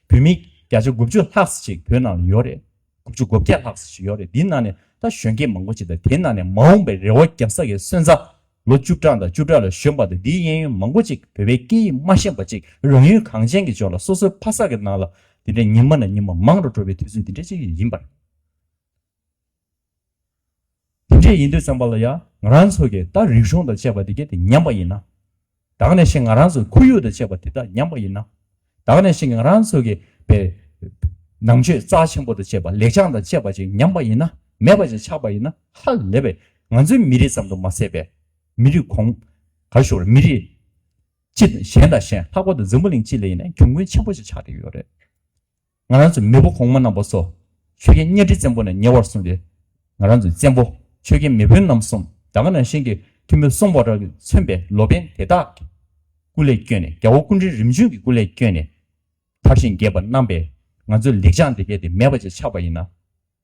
བོད་མི་བརྒྱ་ཆ་དགུ་བཅུ་ལྷག་ཙམ་ཅིག་བོད་ནང་ལ་ཡོད་རེད། དགུ་བཅུ་གོ་བརྒྱད་ལྷག་ཙམ་ཅིག་ཡོད་རེད། འདིའི་ནང་ནས་ད་གཞོན་སྐྱེས་མང་པོ་ཅིག་དང་དེའི་ནང་ནས་མ་འོངས་པའི་རེ་བ་རྒྱབ་ས་གི་སོན་རྩ་ལོ་བཅུ་ཕྲག་དང་བཅུ་ཕྲག་ལ་གཞོན་པ་དང་འདིའི་གཡས་གཡོན་མང་པོ་ཅིག་བོད་པའི་སྐད་ཡིག་མ་ཤེས་པ་ཅིག་རང་ཡུལ་གངས་ཅན་གྱི་ཕྱོགས་ལ་སོ་སོའི་ཕ་ས་གི་ནང་ལ་འདི་འདྲའི་ཉི་མ་ནས་ཉི་མ་མང་རུ་འགྲོ་བའི་དུས་ཚོད་འདི་འདྲ་ཅིག་ཡིན་པ་རེད། དེ་འདྲས་ཡིན་དུས་ཙམ་པ་ལ་ཡ་ང་རང་ཚོ་གི་ད་རིག་གཞུང་དང་བཅས་པ་དེ་གས་དེ་ཉམས་པ་ཡིན་ན། ད་ག་ནང་བཞིན་ང་རང་ཚོའི་ཁོར་ཡུག་དང་བཅས་པ་དེ་དག་ཉམས་པ་ཡིན་ན། ད་ག་ནང་བཞིན་ང་རང་ཚོ་གི་པའི་ནང་ཆོས་རྩ་ཆེན་པོ་དང་བཅས་པ་ལེགས་བྱང་དང་བཅས་པ་ཅིག་ཉམས་པ་ཡིན་ན་མེད་པ་ཅིག་ཆགས་པ་ཡིན་ན་ཧ་ལས་པའི་ང་ཚོའི་མི་རིགས་ཙམ་དུ་མ་ཟད་པའི་མི་རིགས་གོང་ག་ཞོར་མི་རིགས་སྤྱི་གཞན་དང་གཞན་ལྷག་པར་དུ་འཛམ་བུ་གླིང་སྤྱི་ལ་ཡིན་ན་གྱོང་གུན་ཆེན་པོ་ཞིག་ཆགས་བསྡད་ཡོད་རེད། ང་རང་ཚོ་མེས་པོ་གོང་མ་རྣམ་པ་ཚོ། ཆོས་རྒྱལ་གཉའ་ཁྲི་བཙན་པོ་ནས་ཉེ་བར་བཟུང་སྟེ། ང་རང་ཚོའི་བཙན་པོ། ཆོས་རྒྱལ་མེས་དབོན་རྣམ་གསུམ། ད་ག་ནང་བཞིན་གྱི་ཐུ་མི་སུམ་པ་ར་གིས་མཚོན་པའི་ལོ་པཎ་དེ་དག་གི་སྐུ་ལས་བསྐྱོན་ནས་རྒྱལ་བ་སྐུ་ཕྲེང་རིམ་བྱོན་གྱི་སྐུ་ལས་བསྐྱོན་ནས། དར་ཞིང་རྒྱས་པར་གནང་པས་ང་ཚོའི་ལེགས་བྱང་དེ་གས་དེ་མེད་པ་ཅིག་ཆགས་པ་ཡིན་ན།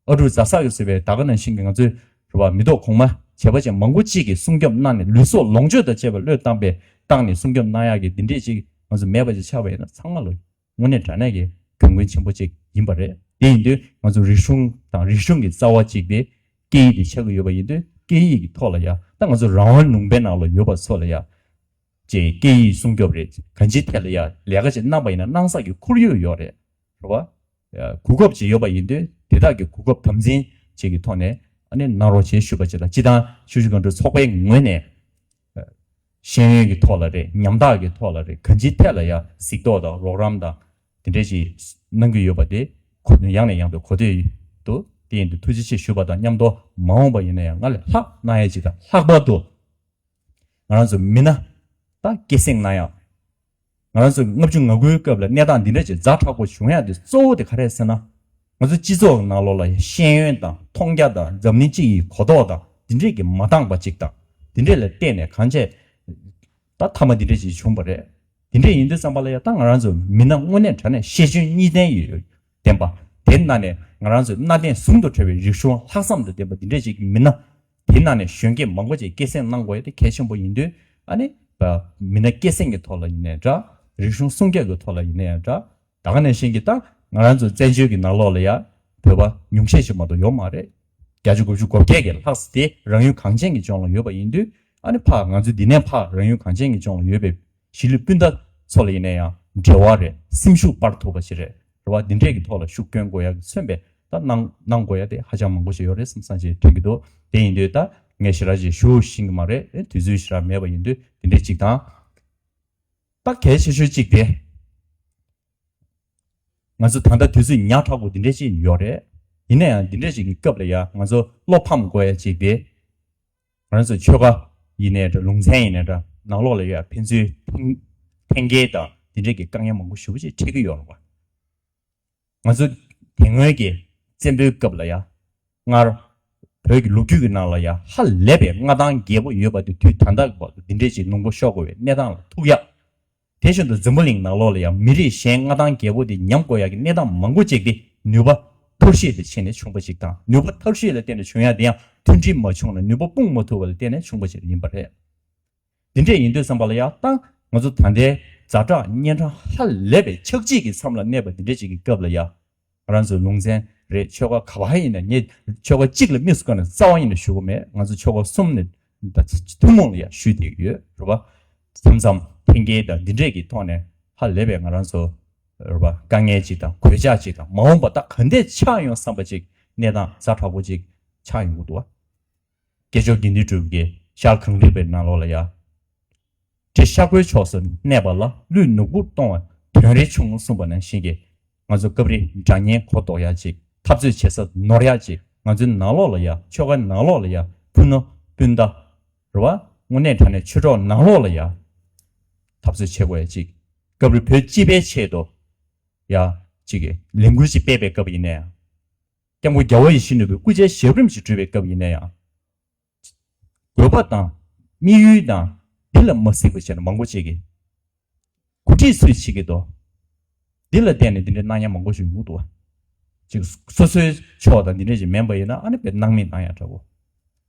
ཨ་ཀྲུག་ཛ་སག་གིས་གཙོས་པའི་ད་ག་ནང་བཞིན་གྱི་ང་ཚོའི་རེད་བ་མི་ཐོག་གོང་མ་བྱས་པ་ཅན་མང་པོ་གཅིག་གིས་སྲུང་སྐྱོབ་གནང་ནས་ལུས་སྲོག་ལོངས་སྤྱོད་དང་བཅས་པ་བློས་བཏང་པའི་བཏང་ནས་སྲུང་སྐྱོབ་གནང་ཡག་གི་འདི་འདྲས་ཅིག་ང་ཚོ་མེད་པ་ཅིག་ཆགས་པ་ཡིན་ན་ཚང་མ་ལོ། དངོས་གནས་དྲང་གནས་ཀྱི་གྱོང་གུན་ཆེན་པོ་གཅིག་ཡིན་པ་རེད། དེ་ཡིན་དུས་ང་ཚོ་རིག་གཞུང་དང་རིག་གཞུང་གི་རྩ་བ་གཅིག་དེ་སྐད་ཡིག་དེ་ཆགས་ཀྱི་ཡོད་པ་ཡིན་དུས་ སྐད་ཡིག་གི་ཐོག་ལ་ཡ། ད་ང་ཚོ་རང་དབང་ལུང་པའི་ནང་ལ་ཡོད་པ་ཚོ་ལ་ཡ། ཅེས་སྐད་ཡིག་སྲུང་སྐྱོབ་རེད། གང་ཅིའི་ཐད་ལ་ཡ་ལས་ཀ་ཅིག་གནང་པ་ཡིན་ན་གནང་ས་ཀྱི་ཁོར་ཡུག་ཡོད་རེད། རེད་བ། གོ་སྐབས་ཅིག་ཡོད་པ་ཡིན་དུས་དེ་དག་གི་གོ་སྐབས་དམ་འཛིན་བཅས་ཀྱི་ཐོག་ནས་ཨ་ནི་གནང་རོགས་བྱེད་ཞུ་བ་ཅིག་ལ། སྤྱི་བཏང་ཆུ་བཞི་སྒང་དྲུག་ཚོགས་པའི་ངོས་ནས་ཤེས་ཡོན་གྱི་ཐོག་ལ་རེད། ཉམ་ཐག་གི་ཐོག་ལ་རེད། གང་ཅིའི་ཐད་ལ་ཡ་གཟིགས་རྟོག་དང་རོགས་རམ་དང་དེ་འདྲས་ཅིག་གནང་གི་ཡོད་པ་དེ་གོ་ཡང་ནས་ཡང་དུ་གོ་ཐོས་འདུག་དེ་ཡིན་དུས་ཐུགས་རྗེ་ཆེ་ཞུ་བ་དང་མཉམ་དུ་མ་འོངས་པ་ཡིན་ན་ཡང་སྔར་ལས་ལྷག་གནང་ཡ་ཅིག་དང་ལྷག་པར་དུ། ང་རང་ཚོ་མི་སྣ་ད་སྐྱེད་སྲིང་གནང་ཡག་ང་རང་ཚོ་ལྔ་བཅུ་ང་དགུའི་སྐབས་ལ་གནས་སྟངས་འདི་འདྲ་ཅིག་ཛ་དྲག་པོ་བྱུང་ཡག་དེ་གཙོ་བོ་དེ་ག་རེ་ཟེར་ན། ང་ཚོ་སྤྱི་ཚོགས་ནང་ལོགས་ལ་ཤེས་ཡོན་དང་མཐོང་རྒྱ་དང་འཛམ་གླིང་སྤྱི་ཡི་གོ་རྟོགས་དང་འདི་འདྲས་ཀྱི་མ་འདང་པ་ཅིག་དང་འདི་འདྲས་ལ་བརྟེན་ནས་གང་བྱས་ད་མཐའ་མ་འདི་འདྲས་ཅིག་བྱུང་བ་རེད། འདི་འདྲས་ཡིན་དུས་ཙམ་པ་ལ་ཡ་ད་ང་རང་ཚོ་མི་སྣ་དངོས་གནས་དྲང་གནས་ཤེས་འཇོན་གཉིས་ལྡན་ཡོད་ལྡན་པ། དེ་ནང་ནས་ང་རང་ཚོའི་གནའ་དེང་ཟུང་དུ་འབྲེལ་བའི་རིག་གཞུང་ལྷག་བསམ་དང་ལྡན་པ་འདི་འདྲས་ཅིག་གི་མི་སྣ། དེ་ནང་ནས་གཞོན་སྐྱེས་མང་པོ་ཅིག་སྐྱེད་སྲིང་གནང་དགོས་ཡ་དེ་གལ་ཆེན་པོ་ཡིན་དུས་ཨ་ནི། མི་སྣ་སྐྱེད་སྲིང་གི་ཐོག་ལ་ཡིན་ནའི་འདྲ། རིག་གཞུང་སྲུང་སྐྱོབ་ཀྱི་ཐོག་ལ་ཡིན་ནའི་འདྲ། ད་ག་ནང་བཞིན་གྱི་ད་ང་རང་ཚོ་བཙན་བྱོལ་གྱི་ནང་ལོགས་ལ་ཡ་བོད་པ་ཉུང་ཤས་ཤིག་མ་གཏོགས་ཡོད་མ་རེད། བརྒྱ་ཆ་དགུ་བཅུ་གོ་བརྒྱད་ཀྱི་ལྷག་ཙམ་དེ་རང་ཡུལ་གངས་ཅན་གྱི་ལྗོངས་ལ་ཡོད་པ་ཡིན་དུས་ཨ་ནི་ཕར་ང་ཚོ་འདི་ནས་ཕར་རང་ཡུལ་གངས་ཅན་གྱི་ལྗོངས་ལ་ཡོད་པའི་གཞིས་ལུས་སྤུན་ཟླ་ཚོ་ལ་ཡིན་ན་ཡང་འབྲེལ་བ་རེད། སེམས་ཤུགས་སྤར་ཐུབ་པ་ཞིག་རེད། རེད་བ། འདི་འདྲས་ཀྱི་ཐོག་ལ་ཤུགས་སྐྱོན་དགོས་ཡག་གི་མཚོན་པའི་ད་གནང་གནང་དགོས་ཡ་དེ་ཧ་ཅང་མང་པོ་ཞིག་ཡོད་རེད་བསམ་བསམ་ཞིག་དྲན་གྱི་འདུག་དེ་ཡིན་དུས་ད་ངས་ཞེ་དྲག་ཅིག་ཞུ་ཤེས་ཀྱི་མ་རེད། དུས་ཚོད་ཞེ་དྲག་མེད་པ་ཡིན་དུས་དེ་འདྲས་ཅིག་དང་། ད་གལ་ཆེ་ཤོས་གཅིག་དེ། ང་ཚོ་ད་ལྟ་དུས་ཚོད་ཉག་ཕྲ་པོ་འདི་འདྲས་ཅིག་ཡོད་རེད། ཡིན་ན་ཡང་འདི་འདྲས་ཅིག་གི་སྐབས་ལ་ཡ་ང་ཚོ་བློ་ཕམ་དགོས་ཡ་གཅིག་དེ། ང་ཚོ་ཆོལ་ཁ་ཡིན་ནའི་འདྲ། ལུང་ཚན་ཡིན་ནའི་འདྲ། ནང་ལོགས་ལ་ཡ་ཕན་ཚུན་འཐེན་འཐེན་འཁྱེར་དང་འདི་འདྲས་ཀྱི་དཀའ་ངལ་མང་པོ་ཞེ་པོ་ཅིག་འཕྲད་ཀྱི་ཡོད་རེད་བ། ང་ཚོ་དེ་སྔོན་གྱི་བཙན་པོའི་སྐབས་ལ་ཡ། སྔར་བོད་ཀྱི་ལོ་རྒྱུས་ཀྱི་ནང་ལ་ཡ་ཧ་ལས་པའི་མངའ་ཐང་རྒྱལ་པོ་ཡོད་པ་དེ་དུས་ད་ལྟ་གི་བར་དུ་འདི་འདྲས་ཅིག་ལུང་པ་ཤོར་དགོས་པའི་གནས་སྟངས་ལ་ཐུག་ཡ། དེ་བཞིན་དུ་འཛམ་བུ་གླིང་ནང་ལོགས་ལ་ཡང་མི་རིགས་གཞན་མངའ་ཐང་རྒྱལ་པོ་དེ་ཉམས་དགོས་ཡག་གི་གནས་སྟངས་མང་པོ་ཅིག་དེ་ནུས་པ་ཐོར་ཞིག་ལ་ཕྱིན་ནས་བྱུང་པ་ཞིག་དང་། ནུས་པ་ཐོར་ཞིག་ལ་བརྟེན་ནས་བྱུང་ཡག་དེ་ཡང་མཐུན་སྒྲིལ་མ་བྱུང་ན་ནུས་པ་སྤུངས་མ་ཐུབ་པ་ལ་བརྟེན་ནས་བྱུང་པ་ཞིག་ཡིན་པ་རེད། དེ་འདྲས་ཡིན་དུས་ཙམ་པ་ལ་ཡང་ད་ང་ཚོ་ད་ལྟའི་ཛ་དྲག་གཉན་འཕྲང་ཧ་ལས་པའི་ཆག་འཇིག་གི་མཚམས་ལ་གནས་པ་འདི་འདྲས་ཅིག་གི་སྐབས་ལ་ཡང་། ང་རང་ཚོའི་ལུང་ཚན་རེད། ཆོལ་ཁ་ག་པར་ཡིན་ན། ངས་ཆོལ་ཁ་གཅིག་ལ་དམིགས་སུ་བཀར་ནས་རྩ་བ་ཉིད་ནས་ཞུ་གི་མེད། ང་ཚོ་ཆོལ་ཁ་གསུམ་ནས་ད་ཐུན་མོང་ལ་ཡང་ཞུས་བསྡད་ཀྱི་ཡོད་རེད་པ། མཚམས་མཚམས་འཐེན་འཁྱེར་དང་འདི་འདྲས་ཀྱི་ཐོག་ནས་ཧ་ལས་པའི་ང་རང་ཚོ་རེད་པ། དཀའ་ངལ་ཅིག་དང་གོད་ཆག་ཅིག་དང་མ་འོངས་པ་ད་ག་འདྲས་ཆགས་ཡོང་བསམ་པ་ཅིག་གནས་སྟངས་ཛ་དྲག་པོ་ཅིག་ཆགས་ཡོང་གི་འདུག་བ། སྐྱེས་མཆོག་དགེ་འདུན་གྲུབ་ཀྱི་ཞལ་གངས་རིའི་བར་ནང་ལོགས་ལ་ཡ། འདྲེ་ཤ་ཁོལ་ཕྱོགས་སུ་གནས་པ་ལ། ཀླུས་ནུབ་ཁུག་སྟོང་བ་དོན་རེ་ཆུང་གསུངས་པ་ནང་བཞིན་གྱི། ང་ཚོ་སྐབས་རེ་དགྲ་གཉེན་གོ་ལྡོག་ཡག་ཅིག་འཐབ་རྩོད་བྱེད་ས་ནོར་ཡག་ཅིག་ང་ཚོའི་ནང་ལོགས་ལ་ཡ། ཆོལ་ཁའི་ནང་ལོགས་ལ་ཡ། ཕུ་ནུ་སྤུན་ཟླ་རེད་པ། དངོས་གནས་དྲང་གནས་ཆོས་གྲོགས་ནང་ལོགས་ལ་ཡ། འཐབ་རྩོད་བྱེད་དགོས་ཡག་ཅིག་སྐབས་རེ་བོད་སྤྱི་པའི་ཆེད་དུ་ཡ། ཅིག་གི་ལས་འགུལ་ཅིག་སྤེལ་བའི་སྐབས་ཡིན་ན་ཡང་། སྐྱབས་མགོན་རྒྱལ་བ་ཡིད་བཞིན་ནོར་བུའི་སྐུ་ཕྱྭའི་ཞབས་རིམ་ཞིག་བསྒྲུབས་པའི་སྐབས་ཡིན་ན་ཡང་། དགོས་པ་དང་དམིགས་ཡུལ་དང་འདི་ལ་མ་གཟིགས་པ་བྱས་ན་མང་པོ་ཅིག་གིས་གོ་སྒྲིག་སུས་བྱེད་ཀྱི་འདུག་འདི་ལ་བརྟེན་ནས་འདི་འདྲའི་གནང་ཡ་མང་པོ་ཞིག་ཡོང་གི་འདུག་བ། ཅིག་སོ་སོའི་ཕྱོགས་དང་འདི་འདྲ་ཞིག་མིན་པ་ཡིན་ན་ཨ་ནི་དཔེ་སྣང་མེད་གནང་ཡ་འདྲ་བོ།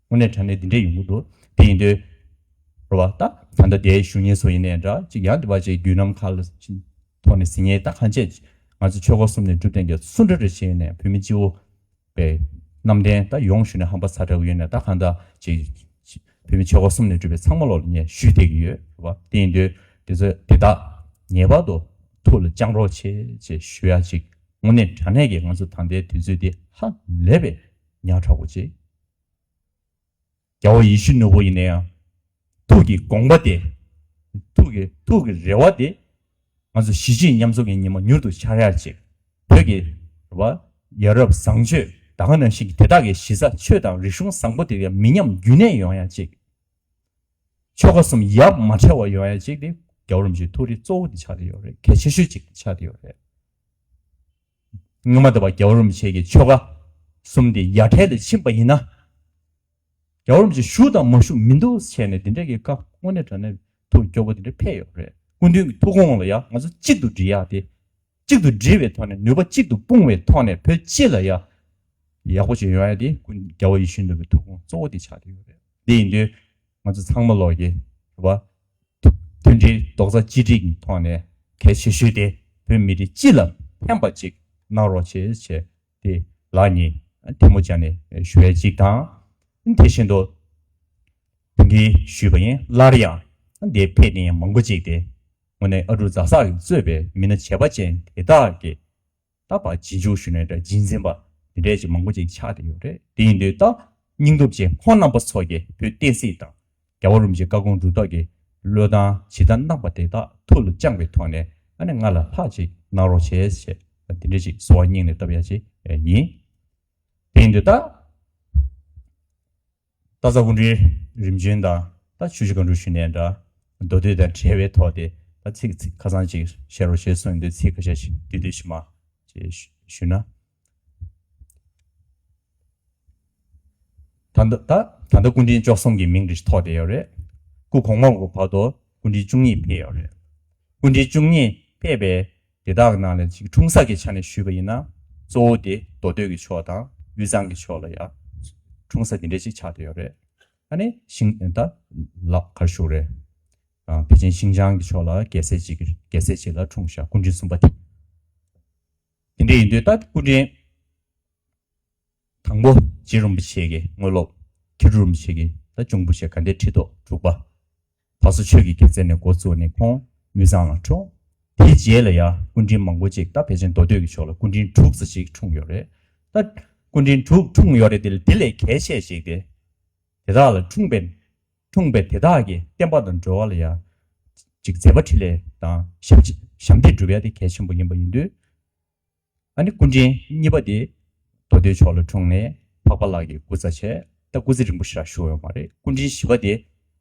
དངོས་གནས་དྲང་གནས་འདི་འདྲ་ཡོང་གི་འདུག་དེ་ཡིན་དུས། རེད་བ། ད་ད་ལྟ་དེའི་ཞུ་མཁན་ཚོ་ཡིན་ནའི་འདྲ། ཅིག་ཡང་དེ་བ་ཅིག་བརྒྱུད་ལམ་ཁག་ལ་ཐོག་ནས་ཟིན་མཁན་ད་གང་བྱས། ང་ཚོ་ཆོལ་ཁ་གསུམ་ནས་སྒྲུབ་བསྟན་གྱི་སུ་འདྲ་རེ་བྱས་ཡོད་ནའི་བོད་མི་སྤྱི་བོ། པའི་རྣམ་ལྡན་ད་ཡོང་ཞུས་ནས་ཧམ་པ་ཚ་དྲགས་ཡོད་ནའི་ད་གང་ལྟར་ཅིག་བོད་མི་ཆོལ་ཁ་གསུམ་ནས་གྲུབ་པའི་ཚང་མ་ལོག་ལ་ངས་ཞུས་བསྡད་ཀྱི་ཡོད་རེད་བ། དེ་ཡིན་དུས་དེ་ཚོ་དེ་དག་ངེས་པར་དུ་ཐུགས་ལ་བཅངས་རོགས་བྱེད་ཅེས་ཞུ་ཡ་ཅིག་དངོས་གནས་དྲང་གནས་ཀྱི་ང་ཚོ་ད་ལྟའི་དུས་ཚོད་འདི་ཧ་ལས་པའི་ཉག་ཕྲ་པོ་ཅིག་རྒྱལ་བ་ཡིད་བཞིན་ནོར་བུ་ཡིན་ན་ཡང་། ཐུགས་ཀྱི་དགོངས་པ་དེ། ཐུགས་ཀྱི་ཐུགས་ཀྱི་རེ་བ་དེ། ང་ཚོ་གཞིས་བྱེས་མཉམ་འཛོམས་ཀྱི་ཉི་མ་མྱུར་དུ་འཆར་ཡག་ཅིག་བོད་ཀྱི་རེད་བ། ཡ་རབས་བཟང་སྤྱོད་ད་ག་ནང་བཞིན་གྱི་དེ་དག་གི་གཞི་རྩ་ཆོས་དང་རིག་གཞུང་བཟང་པོ་དེ་གའི་མི་ཉམས་རྒྱུན་གནས་ཡོང་ཡག་ཅིག་ཆོལ་ཁ་གསུམ་ཡ་མ་བྲལ་བ་ཡོང་ཡག་ཅིག་དེ་རྒྱལ་བ་རིན་པོ་ཆེའི་ཐུགས་རེ་གཙོ་བོ་དེ་ཆགས་བསྡད་ཡོད་རེད། གལ་ཆེ་ཤོས་ཅིག་ཆགས་བསྡད་ཡོད་རེད། སྔོན་མ་དེ་བ་རྒྱལ་བ་རིན་པོ་ཆེ་གི་ཆོལ་ཁ་གསུམ་དེ་ཡ་བྲལ་ལ་ཕྱིན་པ་ཡིན་ན། རྒྱལ་བ་རིན་པོ་ཆེ་བཞུགས་དང་མ་བཞུགས་མི་འདུག་བྱས་ནས་དེ་འདྲ་གི་བཀའ་དངོས་གནས་དྲང་གནས་ཐུགས་སྐྱོ་པོ་དེ་འདྲ་ཕེབས་ཡོད་རེད། སྐུ་མདུན་གྱི་ཐུགས་དགོངས་ལ་ཡང་ང་ཚོ་གཅིག་ཏུ་སྒྲིལ་ཡག་དེ། གཅིག་ཏུ་སྒྲིལ་བའི་ཐོག་ནས་ནུས་པ་གཅིག་ཏུ་སྤུངས་པའི་ཐོག་ནས་བོད་སྤྱི་ལ་ཡང་ཡག་པོ་ཞིག་ཡོང་ཡག་དེ་སྐུ་རྒྱལ་བ་ཡིད་བཞིན་ནོར་བུའི་ཐུགས་དགོངས་གཙོ་བོ་དེ་ཆགས་བསྡད་ཡོད་རེད། དེ་ཡིན་དུས་ང་ཚོ་ཚང་མ་ལོག་གི་རེད་བ། མཐུན་སྒྲིལ་རྡོག་རྩ་གཅིག་སྒྲིལ་གྱི་ཐོག་ནས་གལ་ཆེ་ཤོས་དེ་བོད་མི་རིགས་སྤྱི་ལ་ཕན་པ་ཅིག་གནང་རོགས་བྱེད་ཅེས་དེ་ལག་གཉིས་ཐལ་མོ་སྦྱར་ནས་ཞུ་ཡ་ཅིག་དང་། དེ་བཞིན་དུ་ དེ་འདྲའི་ཞུས་པ་ཡིན། སླར་ཡང་འདིར་ཕེབས་མཁན་མང་པོ་ཅིག་དེ་དངོས་གནས་ཨ་འབྲུག་རྫ་སར་གཙོས་པའི་མི་སྣ་བྱེ་བ་ཅན་དེ་དག་གིས་ད་བར་རྗེས་འཇུག་ཞུས་ནས་འདྲ་རྗེས་འཛིན་པ་དེ་འདྲས་ཅིག་མང་པོ་ཅིག་ཆགས་བསྡད་ཡོད་རེད། དེ་ཡིན་དུས་ད་སྙིང་སྟོབས་ཅན་ཁོང་རྣམ་པ་ཚོ་གིས་བོད་བསྟན་སྲིད་དང་རྒྱལ་བ་རིན་པོ་ཆེའི་བཀའ་དགོངས་སྒྲུབ་ཐབས་ཀྱི་བློས་བཏང་ཇི་ལྟར་གནང་པ་དེ་དག་ཐུགས་ལ་བཅངས་པའི་ཐོག་ནས་ཨ་ནི་ང་ལ་ལྷག་ཅིག་གནང་རོགས་བྱས་ཞེས་དེ་འདྲས་ཅིག་གསོལ་བ་སྙིང་ནས་བཏབ་ཡ་ཅིག་ཡིན། དེ་ཡིན་དུས་ད། སྟག་ཚང་སྐུ་ཕྲེང་རིམ་བྱོན་དང་ད་ཆུ་བཞི་སྒང་དྲུག་ཞུས་ནས་འདྲ། མདོ་སྟོད་དང་འབྲེལ་བའི་ཐོག་དེ་ད་ཚིག་ཚིག་ཁ་སང་ཅིག་བཤད་རོགས་ཞེས་གསུངས་ཡོད་དུས་ཚིག་ཁ་ཤས་ཤིག་བསྡུས་བསྡུས་ཤིག་མ་ཅིག་ཞུ་ན། ད་ལྟ་ད་ད་ལྟ་སྐུ་ཕྲེང་བཅུ་གསུམ་གྱི་མིང་རེ་ཞིག་ཐོགས་བསྡད་ཡོད་རེད། སྐུ་གོང་མ་གི་བར་དུ་སྐུ་ཕྲེང་བཅུ་གཉིས་ཕེབས་ཡོད་རེད། སྐུ་ཕྲེང་བཅུ་གཉིས་ཕེབས་པའི་དེ་དག་གི་ནང་ནས་ཅིག་འཁྲུངས་ས་གི་ཆ་ནས་ཞུས་པ་ཡིན་ན། གཙོ་བོ་དེ་མདོ་སྟོད་ཀྱི་ཕྱོགས་དང་དབུས་གཙང་གི་ཕྱོགས་ལ་ཡ་འཁྲུངས་ས་དེ་འདྲ་ཅིག་ཆགས་བསྡད་ཡོད་རེད། ཨ་ནི་ཤིང་ད་ལགས་ག་རེ་ཞུ་རེད། ཨ་ཕལ་ཆེར་ཤིང་བྱང་གི་ཕྱོགས་ལ་རྒྱལ་སྲས་ཅིག་རྒྱལ་སྲས་ཅིག་ལ་འཁྲུངས་ཤག་སྐུ་ཕྲེང་གསུམ་པ་དེ། དེ་འདྲ་ཡིན་དུས་ད་སྐུ་ཕྲེང་དང་པོ་རྗེ་རིན་པོ་ཆེ་གི་དངོས་སློབ། མཁས་གྲུབ་རིན་པོ་ཆེ་གི་ད་གཅུང་པོ་ཆེ་དགའ་ལྡན་ཁྲི་ཐོག་དྲུག་པ། བ་སོ་ཆོས་ཀྱི་རྒྱལ་མཚན་ནས་འགོ་བཙུགས་ནས་ཁོང་དབུས་གཙང་ལ་འཁྲུངས། དེའི་རྗེས་ལ་ཡང་སྐུ་ཕྲེང་མང་པོ་ཅིག་ད་ཕལ་ཆེར་མདོ་སྟོད་ཀྱི་ཕྱོགས་ལ་སྐུ་ཕྲེང་དྲུག་ཙམ་ཞིག་འཁྲུངས་ཡོད་རེད། ད་སྐུ་ཕྲེང་དྲུག་འཁྲུངས་ཡོད་རེད་དེ་ལ་དེ་ལས་གལ་ཆེ་ཞིག་དེ། དེ་དག་ལ་འཁྲུངས་པའི་འཁྲུངས་པའི་དེ་དག་གི་བསྟན་པ་དང་འགྲོ་བ་ལ་ཡང་ཅིག་མཛད་པ་འཕྲིན་ལས་དང་ཞབས་ཕྱི་ཞབས་འདེགས་སྒྲུབ་ཡ་དེ་གལ་ཆེན་པོ་ཡིན་པ་ཡིན་དུས། ཨ་ནི་སྐུ་ཕྲེང་གཉིས་པ་དེ་མདོ་སྟོད་ཕྱོགས་ལ་འཁྲུངས་ནས་འཕགས་པ་ལགས་ཀྱི་སྐུ་ཚ་བྱས། ད་སྐུ་ཚེ་རིང་པོ་ཞེ་དྲག་བཞུགས་ཡོད་མ་རེད། སྐུ་ཕྲེང་བཞི་པ་དེ་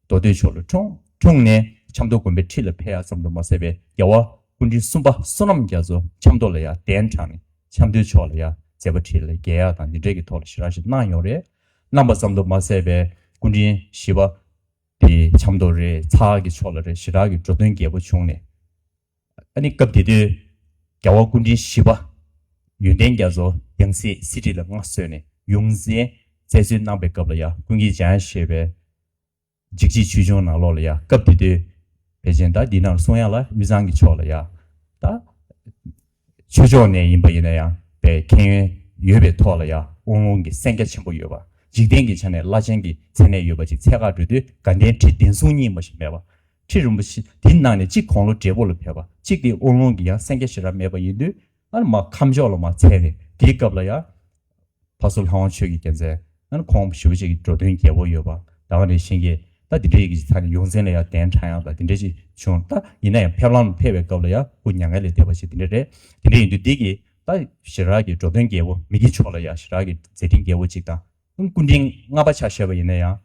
མདོ་སྟོད་ཕྱོགས་ལ་འཁྲུངས། འཁྲུངས་ནས་ཆབ་མདོ་དགོན་པའི་ཁྲི་ལ་ཕེབས་ཡག་ཙམ་དུ་མ་ཟད་པའི་རྒྱལ་བ་སྐུ་ཕྲེང་གསུམ་པ་བསོད་ནམས་རྒྱ་མཚོ་ཆབ་མདོ་ལ་ཡང་གདན་དྲངས་ནས་ཆབ་མདོའི་ཕྱོགས་ལ་ཡང་མཛད་པ་འཕྲིན་ལས་རྒྱས་ཡག་དང་འདི་འདྲའི་གི་ཐོག་ལ་ཞེ་དྲག་ཞིག་གནང་ཡོད་རེད། གནང་བ་ཙམ་དུ་མ་ཟད་པའི་སྐུ་ཕྲེང་བཞི་པ་དེ་ཆབ་མདོ་རེད། ཚ་གི་ཕྱོགས་ལ་རེད། ཞེ་དྲག་གི་འགྲོ་དོན་རྒྱས་པོ་བྱུང་ནས། ཨ་ནི་སྐབས་དེ་དུས་རྒྱལ་བ་སྐུ་ཕྲེང་བཞི་པ་ཡོན་ཏན་རྒྱ་མཚོ་ཡང་སྲིད་གསེར་ཁྲི་ལ་མངའ་གསོལ་ནས་ཡོངས་འཛིན་མཛད་གཙོ་གནང་པའི་སྐབས་ལ་ཡང་ཀུན་མཁྱེན་འཇམ་དབྱངས་བཞད་པའི་འཇིགས་བྱེད་ཆོས་འབྱུང་ནང་ལོགས་ལ་ཡང་སྐབས་དེ་དུས་ཕལ་ཆེར་ད་འདི་ནང་གསུང་ཡག་ལ་དབུས་གཙང་གི་ཕྱོགས་ལ་ཡང་ད་ཆོས་ཕྱོགས་ནས་ཡིན་པ་ཡིན་ན་ཡང་པའི་མཁྱེན་ཡོན་ཡོད་པའི་ཐོག་ལ་ཡང་དབང་ལུང་གི་གསན་རྒྱ་ཆེན་པོ་ཡོད་པ། འཇིག་རྟེན་གྱི་ཆ་ནས་བླ་ཆེན་གྱི་མཚན་གནས་ཡོད་པ་ཅིག་འཚོལ་ག་འགྲོ་དུས་དགའ་ལྡན་ཁྲི་གདན་གསུམ་གཉིས་མ་ཞིག་མེད་པ། ཁྲི་རིན་པོ་ཆེ་དེའི་ནང་ནས་གཅིག་དགུང་ལོ་བགྲེས་པོ་ལ་ཕེབས་པ། གཅིག་དེ་དབང་ལུང་གི་ཡང་གསན་རྒྱ་ཞེ་དྲག་མེད་པ་ཡིན་དུས། ཨ་ནི་མར་ཁམས་ཕྱོགས་ལ་མར་འཚོལ་ནས་དེའི་སྐབས་ལ་ཡང་ཕ་སོ་ལྷ་དབང་ཆོས་ཀྱི་རྒྱལ་མཚན། ཨ་ནི་ཁོང་ཞེ་པོ་ཅིག་གི་འགྲོ་དོན་རྒྱས་པོ་ཡོད་པ། ད་ག་ནང་བཞིན་གྱི་ད་དེ་འདྲའི་གི་ས་ནས་ཡོངས་འཛིན་ལ་ཡང་གདན་དྲངས་ཡག་དང་དེ་འདྲ་ཅིག་བྱུང་། ད་ཡིན་ན་ཡང་ཕེབས་ལམ་ཕེབས་པའི་སྐབས་ལ་ཡང་སྐུ་མྱ་ངན་ལས་འདས་པ་ཞིག་དེ་འདྲ་རེད། དེ་འདྲ་ཡིན་དུས་འདི་གི་ད་ཞེ་དྲག་གི་འགྲོ་དོན་རྒྱས་པོ། མི་དགེ་ཕྱོགས་ལ་ཡང་ཞེ་དྲག་གི་མཛད་འཕྲིན་རྒྱས་པོ་ཅིག་དང་། སྐུ་ཕྲེང་ལྔ་པ་ཆ་བཞག་པ་ཡིན་ན་ཡང་།